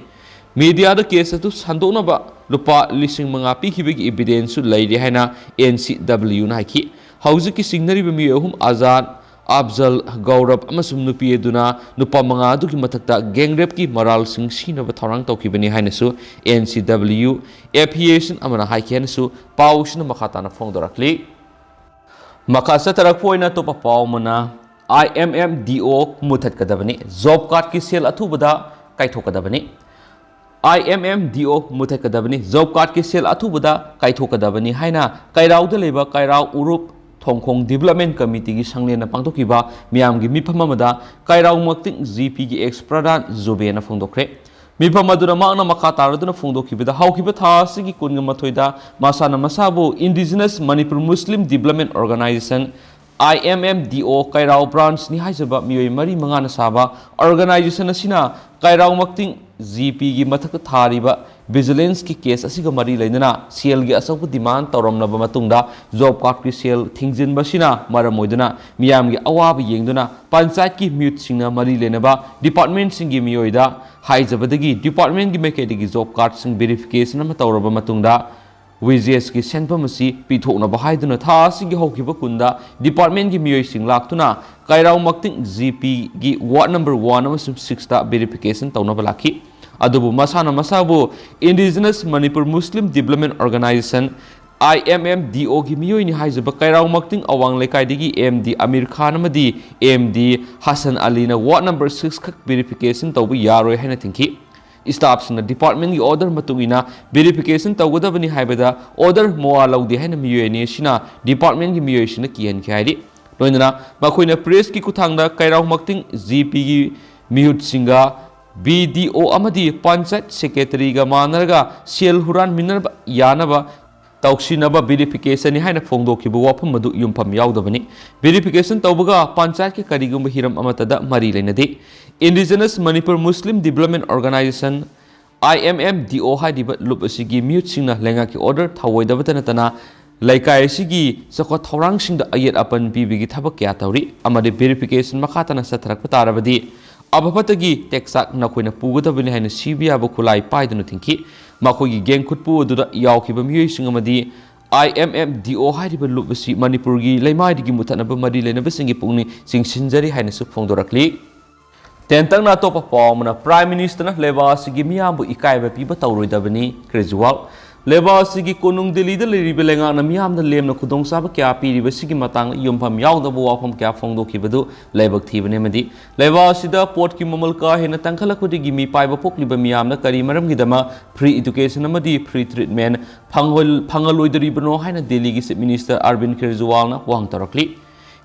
ꯃꯤꯗꯤꯌꯥꯗ ꯀꯦꯁ ꯑꯗꯨ ꯁꯟꯗꯣꯛꯅꯕ ꯂꯨꯄꯥ ꯂꯤꯁꯤꯡ ꯃꯉꯥ ꯄꯤꯈꯤꯕꯒꯤ ꯏꯚꯤꯗꯦꯟꯁꯁꯨ ꯂꯩꯔꯤ ꯍꯥꯏꯅ ꯑꯦꯟ ꯁꯤ ꯗꯕ꯭ꯂꯤꯌꯨꯅ ꯍꯥꯏꯈꯤ꯫ ꯍꯧꯖꯤꯛꯀꯤ ꯆꯤꯡꯅꯔꯤꯕ ꯃꯤꯑꯣꯏ ꯑꯍꯨꯝ, ꯑꯖꯥꯗ, ꯑꯐꯖꯜ, ꯒꯧꯔꯕ ꯑꯃꯁꯨꯡ ꯅꯨꯄꯤ ꯑꯗꯨꯅ ꯅꯨꯄꯥ ꯃꯉꯥ ꯑꯗꯨꯒꯤ ꯃꯊꯛꯇ ꯒꯦꯡꯔꯦꯞꯀꯤ ꯃꯔꯥꯜꯁꯤꯡ ꯁꯤꯅꯕ ꯊꯧꯔꯥꯡ ꯇꯧꯈꯤꯕꯅꯤ ꯍꯥꯏꯅꯁꯨ ꯑꯦꯟ ꯁꯤ ꯗꯕ꯭ꯂꯤꯌꯨ ꯑꯦꯐꯤꯂꯤꯌꯦꯁꯟ ꯑꯃꯅ ꯍꯥꯏꯈꯤ ꯍꯥꯏꯅꯁꯨ ꯄꯥꯎꯁꯤꯅ ꯃꯈꯥ ꯇꯥꯅ ꯐꯣꯡꯗꯣꯔꯛꯂꯤ꯫ ꯃꯈꯥ ꯆꯠꯊꯔꯛꯄ ꯑꯣꯏꯅ ꯑꯇꯣꯞꯄ ꯄꯥꯎ ꯑꯃꯅ, ꯑꯥꯏ ꯑꯦꯝ ꯑꯦꯝ ꯗꯤ ꯑꯣ ꯃꯨꯊꯠꯀꯗꯕꯅꯤ, ꯖꯣꯕ ꯀꯥꯔꯗꯀꯤ ꯁꯦꯜ ꯑꯊꯨꯕꯗ ꯀꯥꯏꯊꯣꯛꯀꯗꯕꯅꯤ꯫ ꯑꯥꯏ ꯑꯦꯝ ꯑꯦꯝ ꯗꯤ ꯑꯣ ꯃꯨꯊꯠꯀꯗꯕꯅꯤ, ꯖꯣꯕ ꯀꯥꯔꯗꯀꯤ ꯁꯦꯜ ꯑꯊꯨꯕꯗ ꯀꯥꯏꯊꯣꯛꯀꯗꯕꯅꯤ ꯍꯥꯏꯅ ꯀꯩꯔꯥꯎꯗ ꯂꯩꯕ ꯀꯩꯔꯥꯎ ꯎꯔꯨꯞ ꯊꯣꯡꯈꯣꯡ ꯗꯤꯕꯂꯞꯃꯦꯟ ꯀꯃꯤꯇꯤꯒꯤ ꯁꯪꯂꯦꯟꯅ ꯄꯥꯡꯊꯣꯛꯈꯤꯕ ꯃꯤꯌꯥꯝꯒꯤ ꯃꯤꯐꯝ ꯑꯃꯗ ꯀꯩꯔꯥꯎ ꯃꯛꯇꯤꯡ ꯖꯤ ꯄꯤꯒꯤ ꯑꯦꯛꯁ ꯄ꯭ꯔꯙꯥꯟ ꯖꯨꯕꯦꯅ ꯐꯣꯡꯗꯣꯛꯈ꯭ꯔꯦ꯫ ꯃꯤꯐꯝ ꯑꯗꯨꯗ ꯃꯍꯥꯛꯅ ꯃꯈꯥ ꯇꯥꯔꯗꯨꯅ ꯐꯣꯡꯗꯣꯛꯈꯤꯕꯗ, ꯍꯧꯈꯤꯕ ꯊꯥ ꯑꯁꯤꯒꯤ ꯀꯨꯟꯒ ꯃꯥꯊꯣꯏꯗ ꯃꯁꯥꯅ ꯃꯁꯥꯕꯨ Indigenous Manipur Muslim Development Organization, ꯑꯥꯏ ꯑꯦꯝ ꯑꯦꯝ ꯗꯤ ꯑꯣ, ꯀꯩꯔꯥꯎ ꯕ꯭ꯔꯥꯟꯁꯅꯤ ꯍꯥꯏꯖꯕ ꯃꯤꯑꯣꯏ ꯃꯔꯤ ꯃꯉꯥꯅ ꯁꯥꯕ ꯑꯣꯔꯒꯅꯥꯏꯖꯦꯁꯟ ꯑꯁꯤꯅ ꯀꯩꯔꯥꯎ ꯃꯛꯇꯤꯡ ꯖꯤ ꯄꯤꯒꯤ ꯃꯊꯛꯇ ꯊꯥꯔꯤꯕ ꯚꯤꯖꯤꯂꯦꯟꯁꯀꯤ ꯀꯦꯁ ꯑꯁꯤꯒ ꯃꯔꯤ ꯂꯩꯅꯅ ꯁꯦꯜꯒꯤ ꯑꯆꯧꯕ ꯗꯤꯃꯥꯟ ꯇꯧꯔꯝꯂꯕ ꯃꯇꯨꯡꯗ ꯖꯣꯕ ꯀꯥꯔꯗꯀꯤ ꯁꯦꯜ ꯊꯤꯡꯖꯤꯟꯕꯁꯤꯅ ꯃꯔꯝ ꯑꯣꯏꯗꯨꯅ ꯃꯤꯌꯥꯝꯒꯤ ꯑꯋꯥꯕ ꯌꯦꯡꯗꯨꯅ ꯄꯟꯆꯥꯌꯠꯀꯤ ꯃꯤꯍꯨꯠꯁꯤꯡꯅ ꯃꯔꯤ ꯂꯩꯅꯕ ꯗꯤꯄꯥꯔꯠꯃꯦꯟꯁꯤꯡꯒꯤ ꯃꯤꯑꯣꯏꯗ ꯍꯥꯏꯖꯕꯗꯒꯤ ꯗꯤꯄꯥꯔꯠꯃꯦꯟꯒꯤ ꯃꯥꯏꯀꯩꯗꯒꯤ ꯖꯣꯕ ꯀꯥꯔꯗꯁꯤꯡ ꯚꯦꯔꯤꯐꯤꯀꯦꯁꯟ ꯑꯃ ꯇꯧꯔꯕ ꯃꯇꯨꯡꯗ ꯋꯦꯖꯦꯁꯀꯤ ꯁꯦꯟꯐꯝ ꯑꯁꯤ ꯄꯤꯊꯣꯛꯅꯕ ꯍꯥꯏꯗꯨꯅ ꯊꯥ ꯑꯁꯤꯒꯤ ꯍꯧꯈꯤꯕ ꯀꯨꯟꯗ ꯗꯤꯄꯥꯔꯠꯃꯦꯟꯒꯤ ꯃꯤꯑꯣꯏꯁꯤꯡ ꯂꯥꯛꯇꯨꯅ ꯀꯩꯔꯥꯎ ꯃꯛꯇꯤꯡ ꯖꯤ ꯄꯤꯒꯤ ꯋꯥꯔꯗ ꯅꯝꯕꯔ ꯋꯥꯟ ꯑꯃꯁꯨꯡ ꯁꯤꯛꯁꯇ ꯚꯦꯔꯤꯐꯤꯀꯦꯁꯟ ꯇꯧꯅꯕ ꯂꯥꯛꯈꯤ꯫ ꯑꯗꯨꯕꯨ ꯃꯁꯥꯅ ꯃꯁꯥꯕꯨ Indigenous Manipur Muslim Development Organization, ꯑꯥꯏ ꯑꯦꯝ ꯑꯦꯝ ꯗꯤ ꯑꯣꯒꯤ ꯃꯤꯑꯣꯏꯅꯤ ꯍꯥꯏꯖꯕ ꯀꯩꯔꯥꯎ ꯃꯛꯇꯤꯡ ꯑꯋꯥꯡ ꯂꯩꯀꯥꯏꯗꯒꯤ ꯑꯦꯝ ꯗꯤ ꯑꯃꯤꯔ ꯈꯥꯟ ꯑꯃꯗꯤ ꯑꯦꯝ ꯗꯤ ꯍꯁꯟ ꯑꯂꯤꯅ ꯋꯥꯔꯗ ꯅꯝꯕꯔ ꯁꯤꯛꯁ ꯈꯛ ꯚꯦꯔꯤꯐꯤꯀꯦꯁꯟ ꯇꯧꯕ ꯌꯥꯔꯣꯏ ꯍꯥꯏꯅ ꯊꯤꯡꯈꯤ꯫ ꯁ꯭ꯇꯥꯐꯁꯤꯡꯅ ꯗꯤꯄꯥꯔꯠꯃꯦꯟꯒꯤ ꯑꯣꯔꯗꯔ ꯃꯇꯨꯡ ꯏꯟꯅ ꯚꯦꯔꯤꯐꯤꯀꯦꯁꯟ ꯇꯧꯒꯗꯕꯅꯤ ꯍꯥꯏꯕꯗ ꯑꯣꯔꯗꯔ ꯃꯋꯥ ꯂꯧꯗꯦ ꯍꯥꯏꯅ ꯃꯤꯑꯣꯏ ꯑꯅꯤ ꯑꯁꯤꯅ ꯗꯤꯄꯥꯔꯠꯃꯦꯟꯒꯤ ꯃꯤꯑꯣꯏꯁꯤꯡꯅ ꯀꯤꯍꯟꯈꯤ ꯍꯥꯏꯔꯤ꯫ ꯂꯣꯏꯅꯅ ꯃꯈꯣꯏꯅ ꯄ꯭ꯔꯦꯁꯀꯤ ꯈꯨꯠꯊꯥꯡꯗ ꯀꯩꯔꯥꯎ ꯃꯛꯇꯤꯡ ꯖꯤ ꯄꯤꯒꯤ ꯃꯤꯍꯨꯠꯁꯤꯡꯒ ꯕꯤ ꯗꯤ ꯑꯣ ꯑꯃꯗꯤ ꯄꯟꯆꯥꯌꯠ ꯁꯦꯀ꯭ꯔꯦꯇꯔꯤꯒ ꯃꯥꯟꯅꯔꯒ ꯁꯦꯜ ꯍꯨꯔꯥꯟꯃꯤꯟꯅꯕ ꯌꯥꯅꯕ ꯇꯧꯁꯤꯟꯅꯕ verification ꯅꯤ ꯍꯥꯏꯅ ꯐꯣꯡꯗꯣꯛꯈꯤꯕ ꯋꯥꯐꯝ ꯑꯗꯨ ꯌꯨꯝꯐꯝ ꯌꯥꯎꯗꯕꯅꯤ꯫ Verification ꯇꯧꯕꯒ ꯄꯟꯆꯥꯌꯠꯀꯤ ꯀꯔꯤꯒꯨꯝꯕ ꯍꯤꯔꯝ ꯑꯃꯠꯇꯗ ꯃꯔꯤ ꯂꯩꯅꯗꯦ꯫ Indigenous Manipur Muslim Development Organisation, I M M D O ꯍꯥꯏꯔꯤꯕ ꯂꯨꯞ ꯑꯁꯤꯒꯤ ꯃꯤꯍꯨꯠꯁꯤꯡꯅ ꯂꯩꯉꯥꯛꯀꯤ order ꯊꯧꯑꯣꯏꯗꯕꯇ ꯅꯠꯇꯅ ꯂꯩꯀꯥꯏ ꯑꯁꯤꯒꯤ ꯆꯥꯎꯈꯠ ꯊꯧꯔꯥꯡꯁꯤꯡꯗ ꯑꯌꯦꯠ ꯑꯄꯟ ꯄꯤꯕꯒꯤ ꯊꯕꯛ ꯀꯌꯥ ꯇꯧꯔꯤ ꯑꯃꯗꯤ verification ꯃꯈꯥ ꯇꯥꯅ ꯆꯠꯊꯔꯛꯄ ꯇꯥꯔꯕꯗꯤ ꯑꯐ ꯐꯠꯇꯒꯤ ꯇꯦꯛꯆꯥꯛ ꯅꯈꯣꯏꯅ ꯄꯨꯒꯗꯕꯅꯤ ꯍꯥꯏꯅ ꯁꯤꯕ ꯌꯥꯕ ꯈꯨꯠꯂꯥꯏ ꯄꯥꯏꯗꯨꯅ ꯊꯤꯡꯈꯤ꯫ ꯃꯈꯣꯏꯒꯤ ꯒꯦꯡ ꯈꯨꯠꯄꯨ ꯑꯗꯨꯗ ꯌꯥꯎꯈꯤꯕ ꯃꯤꯑꯣꯏꯁꯤꯡ ꯑꯃꯗꯤ I M M D O ꯍꯥꯏꯔꯤꯕ ꯂꯨꯞ ꯑꯁꯤ ꯃꯅꯤꯄꯨꯔꯒꯤ ꯂꯩꯃꯥꯏꯗꯒꯤ ꯃꯨꯊꯠꯅꯕ ꯃꯔꯤ ꯂꯩꯅꯕꯁꯤꯡꯒꯤ ꯄꯨꯛꯅꯤꯡ ꯆꯤꯡꯁꯤꯟꯖꯔꯤ ꯍꯥꯏꯅꯁꯨ ꯐꯣꯡꯗꯣꯔꯛꯂꯤ꯫ ꯇꯦꯟꯇꯛꯅ ꯑꯇꯣꯞꯄ ꯄꯥꯎ ꯑꯃꯅ, Prime Minister ꯅ ꯂꯩꯕꯥꯛ ꯑꯁꯤꯒꯤ ꯃꯤꯌꯥꯝꯕꯨ ꯏꯀꯥꯏꯕ ꯄꯤꯕ ꯇꯧꯔꯣꯏꯗꯕꯅꯤ, ꯀꯦꯖ꯭ꯔꯤꯋꯥꯜ꯫ ꯂꯩꯕꯥꯛ ꯑꯁꯤꯒꯤ ꯀꯣꯅꯨꯡ ꯗꯤꯜꯂꯤꯗ ꯂꯩꯔꯤꯕ ꯂꯩꯉꯥꯛꯅ ꯃꯤꯌꯥꯝꯗ ꯂꯦꯝꯅ ꯈꯨꯗꯣꯡꯆꯥꯕ ꯀꯌꯥ ꯄꯤꯔꯤꯕꯁꯤꯒꯤ ꯃꯇꯥꯡꯗ ꯌꯨꯝꯐꯝ ꯌꯥꯎꯗꯕ ꯋꯥꯐꯝ ꯀꯌꯥ ꯐꯣꯡꯗꯣꯛꯈꯤꯕꯗꯨ ꯂꯥꯏꯕꯛ ꯊꯤꯕꯅꯤ ꯑꯃꯗꯤ ꯂꯩꯕꯥꯛ ꯑꯁꯤꯗ ꯄꯣꯠꯀꯤ ꯃꯃꯜ ꯀꯥ ꯍꯦꯟꯅ ꯇꯥꯡꯈꯠꯂꯛꯄꯗꯒꯤ ꯃꯤꯄꯥꯏꯕ ꯄꯣꯛꯂꯤꯕ ꯃꯤꯌꯥꯝꯅ ꯀꯔꯤ ꯃꯔꯝꯒꯤꯗꯃꯛ free education ꯑꯃꯗꯤ free treatment ꯐꯪꯍꯜ-, ꯐꯪꯍꯜꯂꯣꯏꯗꯣꯔꯤꯕꯅꯣ ꯍꯥꯏꯅ ꯗꯦꯜꯂꯤꯒꯤ Chief Minister ꯑꯔꯕꯤꯟ ꯀꯦꯖ꯭ꯔꯤꯋꯥꯜꯅ ꯋꯥꯍꯪ ꯇꯧꯔꯛꯂꯤ꯫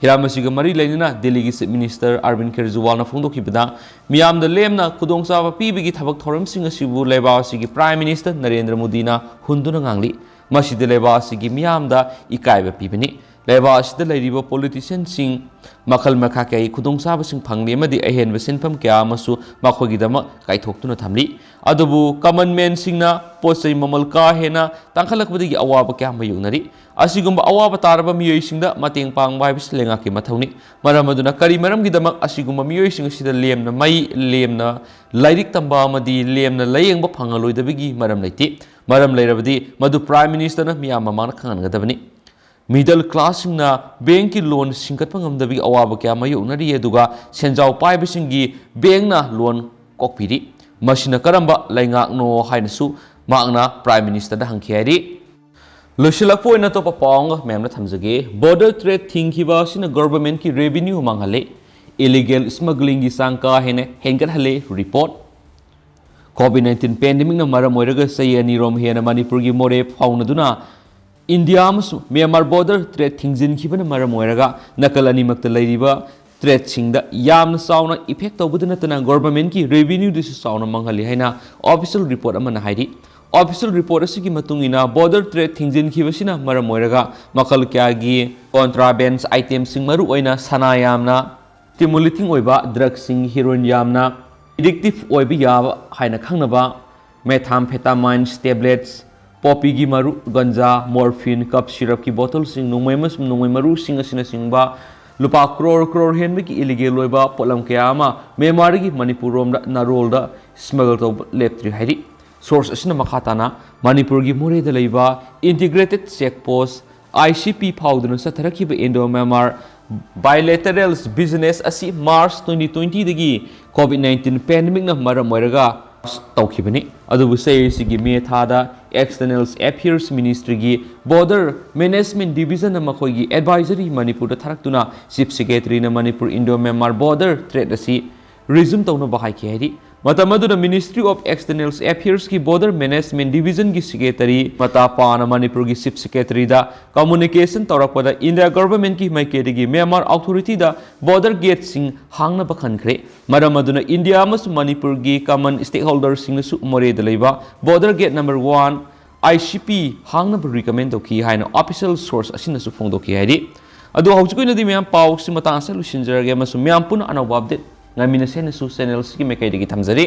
ꯍꯤꯔꯝ ꯑꯁꯤꯒ ꯃꯔꯤ ꯂꯩꯅꯅ ꯗꯦꯜꯂꯤꯒꯤ Chief Minister ꯑꯔꯕꯤꯟ ꯀꯦꯖ꯭ꯔꯤꯋꯥꯜꯅ ꯐꯣꯡꯗꯣꯛꯈꯤꯕꯗ, ꯃꯤꯌꯥꯝꯗ ꯂꯦꯝꯅ ꯈꯨꯗꯣꯡꯆꯥꯕ ꯄꯤꯕꯒꯤ ꯊꯕꯛ ꯊꯧꯔꯝꯁꯤꯡ ꯑꯁꯤꯕꯨ ꯂꯩꯕꯥꯛ ꯑꯁꯤꯒꯤ Prime Minister ꯅꯔꯦꯟꯗ꯭ꯔ ꯃꯣꯗꯤꯅ ꯍꯨꯟꯗꯨꯅ ꯉꯥꯡꯂꯤ꯫ ꯃꯁꯤꯗꯤ ꯂꯩꯕꯥꯛ ꯑꯁꯤꯒꯤ ꯃꯤꯌꯥꯝꯗ ꯏꯀꯥꯏꯕ ꯄꯤꯕꯅꯤ꯫ ꯂꯩꯕꯥꯛ ꯑꯁꯤꯗ ꯂꯩꯔꯤꯕ politician ꯁꯤꯡ ꯃꯈꯜ ꯃꯈꯥ ꯀꯌꯥꯒꯤ ꯈꯨꯗꯣꯡꯆꯥꯕꯁꯤꯡ ꯐꯪꯂꯤ ꯑꯃꯗꯤ ꯑꯍꯦꯟꯕ ꯁꯤꯟꯐꯝ ꯀꯌꯥ ꯑꯃꯁꯨ ꯃꯈꯣꯏꯒꯤꯗꯃꯛ ꯀꯥꯏꯊꯣꯛꯇꯨꯅ ꯊꯝꯂꯤ꯫ ꯑꯗꯨꯕꯨ common man ꯁꯤꯡꯅ ꯄꯣꯠ ꯆꯩ ꯃꯃꯜ ꯀꯥ ꯍꯦꯟꯅ ꯇꯥꯡꯈꯠꯂꯛꯄꯗꯒꯤ ꯑꯋꯥꯕ ꯀꯌꯥ ꯃꯥꯌꯣꯛꯅꯔꯤ꯫ ꯑꯁꯤꯒꯨꯝꯕ ꯑꯋꯥꯕ ꯇꯥꯔꯕ ꯃꯤꯑꯣꯏꯁꯤꯡꯗ ꯃꯇꯦꯡ ꯄꯥꯡꯕ ꯍꯥꯏꯕꯁꯤ ꯂꯩꯉꯥꯛꯀꯤ ꯃꯊꯧꯅꯤ꯫ ꯃꯔꯝ ꯑꯗꯨꯅ ꯀꯔꯤ ꯃꯔꯝꯒꯤꯗꯃꯛ ꯑꯁꯤꯒꯨꯝꯕ ꯃꯤꯑꯣꯏꯁꯤꯡ ꯑꯁꯤꯗ ꯂꯦꯝꯅ ꯃꯩ, ꯂꯦꯝꯅ ꯂꯥꯏꯔꯤꯛ ꯇꯝꯕ ꯑꯃꯗꯤ ꯂꯦꯝꯅ ꯂꯥꯌꯦꯡꯕ ꯐꯪꯍꯜꯂꯣꯏꯗꯕꯒꯤ ꯃꯔꯝ ꯂꯩꯇꯦ꯫ ꯃꯔꯝ ꯂꯩꯔꯕꯗꯤ ꯃꯗꯨ Prime Minister ꯅ ꯃꯤꯌꯥꯝ ꯃꯃꯥꯡꯗ ꯈꯪꯍꯟꯒꯗꯕꯅꯤ꯫ Middle class ꯁꯤꯡꯅ bank ꯀꯤ loan ꯁꯤꯡꯀꯠꯄ ꯉꯝꯗꯕꯒꯤ ꯑꯋꯥꯕ ꯀꯌꯥ ꯃꯥꯌꯣꯛꯅꯔꯤ, ꯑꯗꯨꯒ ꯁꯦꯟꯖꯥꯎ ꯄꯥꯏꯕꯁꯤꯡꯒꯤ bank ꯅ loan ꯀꯣꯛꯄꯤꯔꯤ꯫ ꯃꯁꯤꯅ ꯀꯔꯝꯕ ꯂꯩꯉꯥꯛꯅꯣ ꯍꯥꯏꯅꯁꯨ ꯃꯍꯥꯛꯅ Prime Minister ꯗ ꯍꯪꯈꯤ ꯍꯥꯏꯔꯤ꯫ ꯂꯣꯏꯁꯤꯜꯂꯛꯄ ꯑꯣꯏꯅ ꯑꯇꯣꯞꯄ ꯄꯥꯎ ꯑꯃꯒ ꯃꯌꯥꯝꯗ ꯊꯝꯖꯒꯦ꯫ Border trade ꯊꯤꯡꯈꯤꯕ ꯑꯁꯤꯅ government ꯀꯤ revenue ꯃꯥꯡꯍꯜꯂꯦ, illegal smuggling ꯒꯤ ꯆꯥꯡ ꯀꯥ ꯍꯦꯟꯅ ꯍꯦꯟꯒꯠꯍꯜꯂꯦ, report꯫ COVID nineteen pandemic ꯅ ꯃꯔꯝ ꯑꯣꯏꯔꯒ ꯆꯍꯤ ꯑꯅꯤꯔꯣꯝ ꯍꯦꯟꯅ ꯃꯅꯤꯄꯨꯔꯒꯤ ꯃꯣꯔꯦ ꯐꯥꯎꯅꯗꯨꯅ ꯏꯟꯗꯤꯌꯥ ꯑꯃꯁꯨꯡ ꯃ꯭ꯌꯥꯟꯃꯥꯔ border trade ꯊꯤꯡꯖꯤꯟꯈꯤꯕꯅ ꯃꯔꯝ ꯑꯣꯏꯔꯒ ꯅꯥꯀꯜ ꯑꯅꯤꯃꯛꯇ ꯂꯩꯔꯤꯕ trade ꯁꯤꯡꯗ ꯌꯥꯝꯅ ꯆꯥꯎꯅ effect ꯇꯧꯕꯗ ꯅꯠꯇꯅ government ꯀꯤ revenue ꯗꯁꯨ ꯆꯥꯎꯅ ꯃꯥꯡꯍꯜꯂꯤ ꯍꯥꯏꯅ official report ꯑꯃꯅ ꯍꯥꯏꯔꯤ꯫ Official report ꯑꯁꯤꯒꯤ ꯃꯇꯨꯡ ꯏꯟꯅ border trade ꯊꯤꯡꯖꯤꯟꯈꯤꯕꯁꯤꯅ ꯃꯔꯝ ꯑꯣꯏꯔꯒ ꯃꯈꯜ ꯀꯌꯥꯒꯤ contraband itemꯁꯤꯡ, ꯃꯔꯨꯑꯣꯏꯅ ꯁꯅꯥ ꯌꯥꯝꯅ stimulating ꯑꯣꯏꯕ drugꯁꯤꯡ, heroin ꯌꯥꯝꯅ addictive ꯑꯣꯏꯕ ꯌꯥꯕ ꯍꯥꯏꯅ ꯈꯪꯅꯕ methamphetamines tablets, poppyꯒꯤ ꯃꯔꯨ, ꯒꯟꯖꯥ, morphine, cough syrupꯀꯤ bottleꯁꯤꯡ, ꯅꯣꯡꯃꯩ ꯑꯃꯁꯨꯡ ꯅꯣꯡꯃꯩ ꯃꯔꯨꯁꯤꯡ ꯑꯁꯤꯅꯆꯤꯡꯕ ꯂꯨꯄꯥ crore crore ꯍꯦꯟꯕꯒꯤ illegal ꯑꯣꯏꯕ ꯄꯣꯠꯂꯝ ꯀꯌꯥ ꯑꯃ ꯃ꯭ꯌꯥꯟꯃꯥꯔꯗꯒꯤ ꯃꯅꯤꯄꯨꯔ ꯔꯣꯝꯗ ꯅꯥꯔꯣꯜꯗ smuggle ꯇꯧꯕ ꯂꯦꯞꯇ꯭ꯔꯤ ꯍꯥꯏꯔꯤ꯫ Source ꯑꯁꯤꯅ ꯃꯈꯥ ꯇꯥꯅ ꯃꯅꯤꯄꯨꯔꯒꯤ ꯃꯣꯔꯦꯗ ꯂꯩꯕ integrated check post, ICP ꯐꯥꯎꯗꯨꯅ ꯆꯠꯊꯔꯛꯈꯤꯕ Indo Myanmar bilateral business ꯑꯁꯤ March twenty twentyꯗꯒꯤ COVID nineteen pandemicꯅ ꯃꯔꯝ ꯑꯣꯏꯔꯒ ꯇꯧꯈꯤꯕꯅꯤ꯫ ꯑꯗꯨꯕꯨ ꯆꯍꯤꯁꯤꯒꯤ ꯃꯦ ꯊꯥꯗ External Affairs Ministryꯒꯤ Border Management Divisionꯅ ꯃꯈꯣꯏꯒꯤ advisory ꯃꯅꯤꯄꯨꯔꯗ ꯊꯥꯔꯛꯇꯨꯅ Chief Secretaryꯅ Manipur Indo Myanmar border trade ꯑꯁꯤ resume ꯇꯧꯅꯕ ꯍꯥꯏꯈꯤ ꯍꯥꯏꯔꯤ꯫ ꯃꯇꯝ ꯑꯗꯨꯗ Ministry of External Affairsꯀꯤ Border Management Divisionꯒꯤ Secretary ꯃꯇꯥ ꯄꯥꯅ ꯃꯅꯤꯄꯨꯔꯒꯤ Chief Secretaryꯗ communication ꯇꯧꯔꯛꯄꯗ India governmentꯀꯤ ꯃꯥꯏꯀꯩꯗꯒꯤ ꯃ꯭ꯌꯥꯟꯃꯥꯔ authorityꯗ border gateꯁꯤꯡ ꯍꯥꯡꯅꯕ ꯈꯟꯈ꯭ꯔꯦ꯫ ꯃꯔꯝ ꯑꯗꯨꯅ India ꯑꯃꯁꯨꯡ ꯃꯅꯤꯄꯨꯔꯒꯤ common stakeholderꯁꯤꯡꯅꯁꯨ ꯃꯣꯔꯦꯗ ꯂꯩꯕ border gate number one, ICP ꯍꯥꯡꯅꯕ recommend ꯇꯧꯈꯤ ꯍꯥꯏꯅ official source ꯑꯁꯤꯅꯁꯨ ꯐꯣꯡꯗꯣꯛꯈꯤ ꯍꯥꯏꯔꯤ꯫ ꯑꯗꯣ ꯍꯧꯖꯤꯛꯀꯤ ꯑꯣꯏꯅꯗꯤ ꯃꯌꯥꯝ ꯄꯥꯎꯁꯤ ꯃꯇꯥꯡ ꯑꯁꯤꯗ ꯂꯣꯏꯁꯤꯟꯖꯔꯒꯦ ꯑꯃꯁꯨꯡ ꯃꯌꯥꯝ ꯄꯨꯟꯅ ꯑꯅꯧꯕ update ꯉꯥꯏꯃꯤꯟꯅꯁꯦꯅꯁꯨ channelꯁꯤꯒꯤ ꯃꯥꯏꯀꯩꯗꯒꯤ ꯊꯝꯖꯔꯤ꯫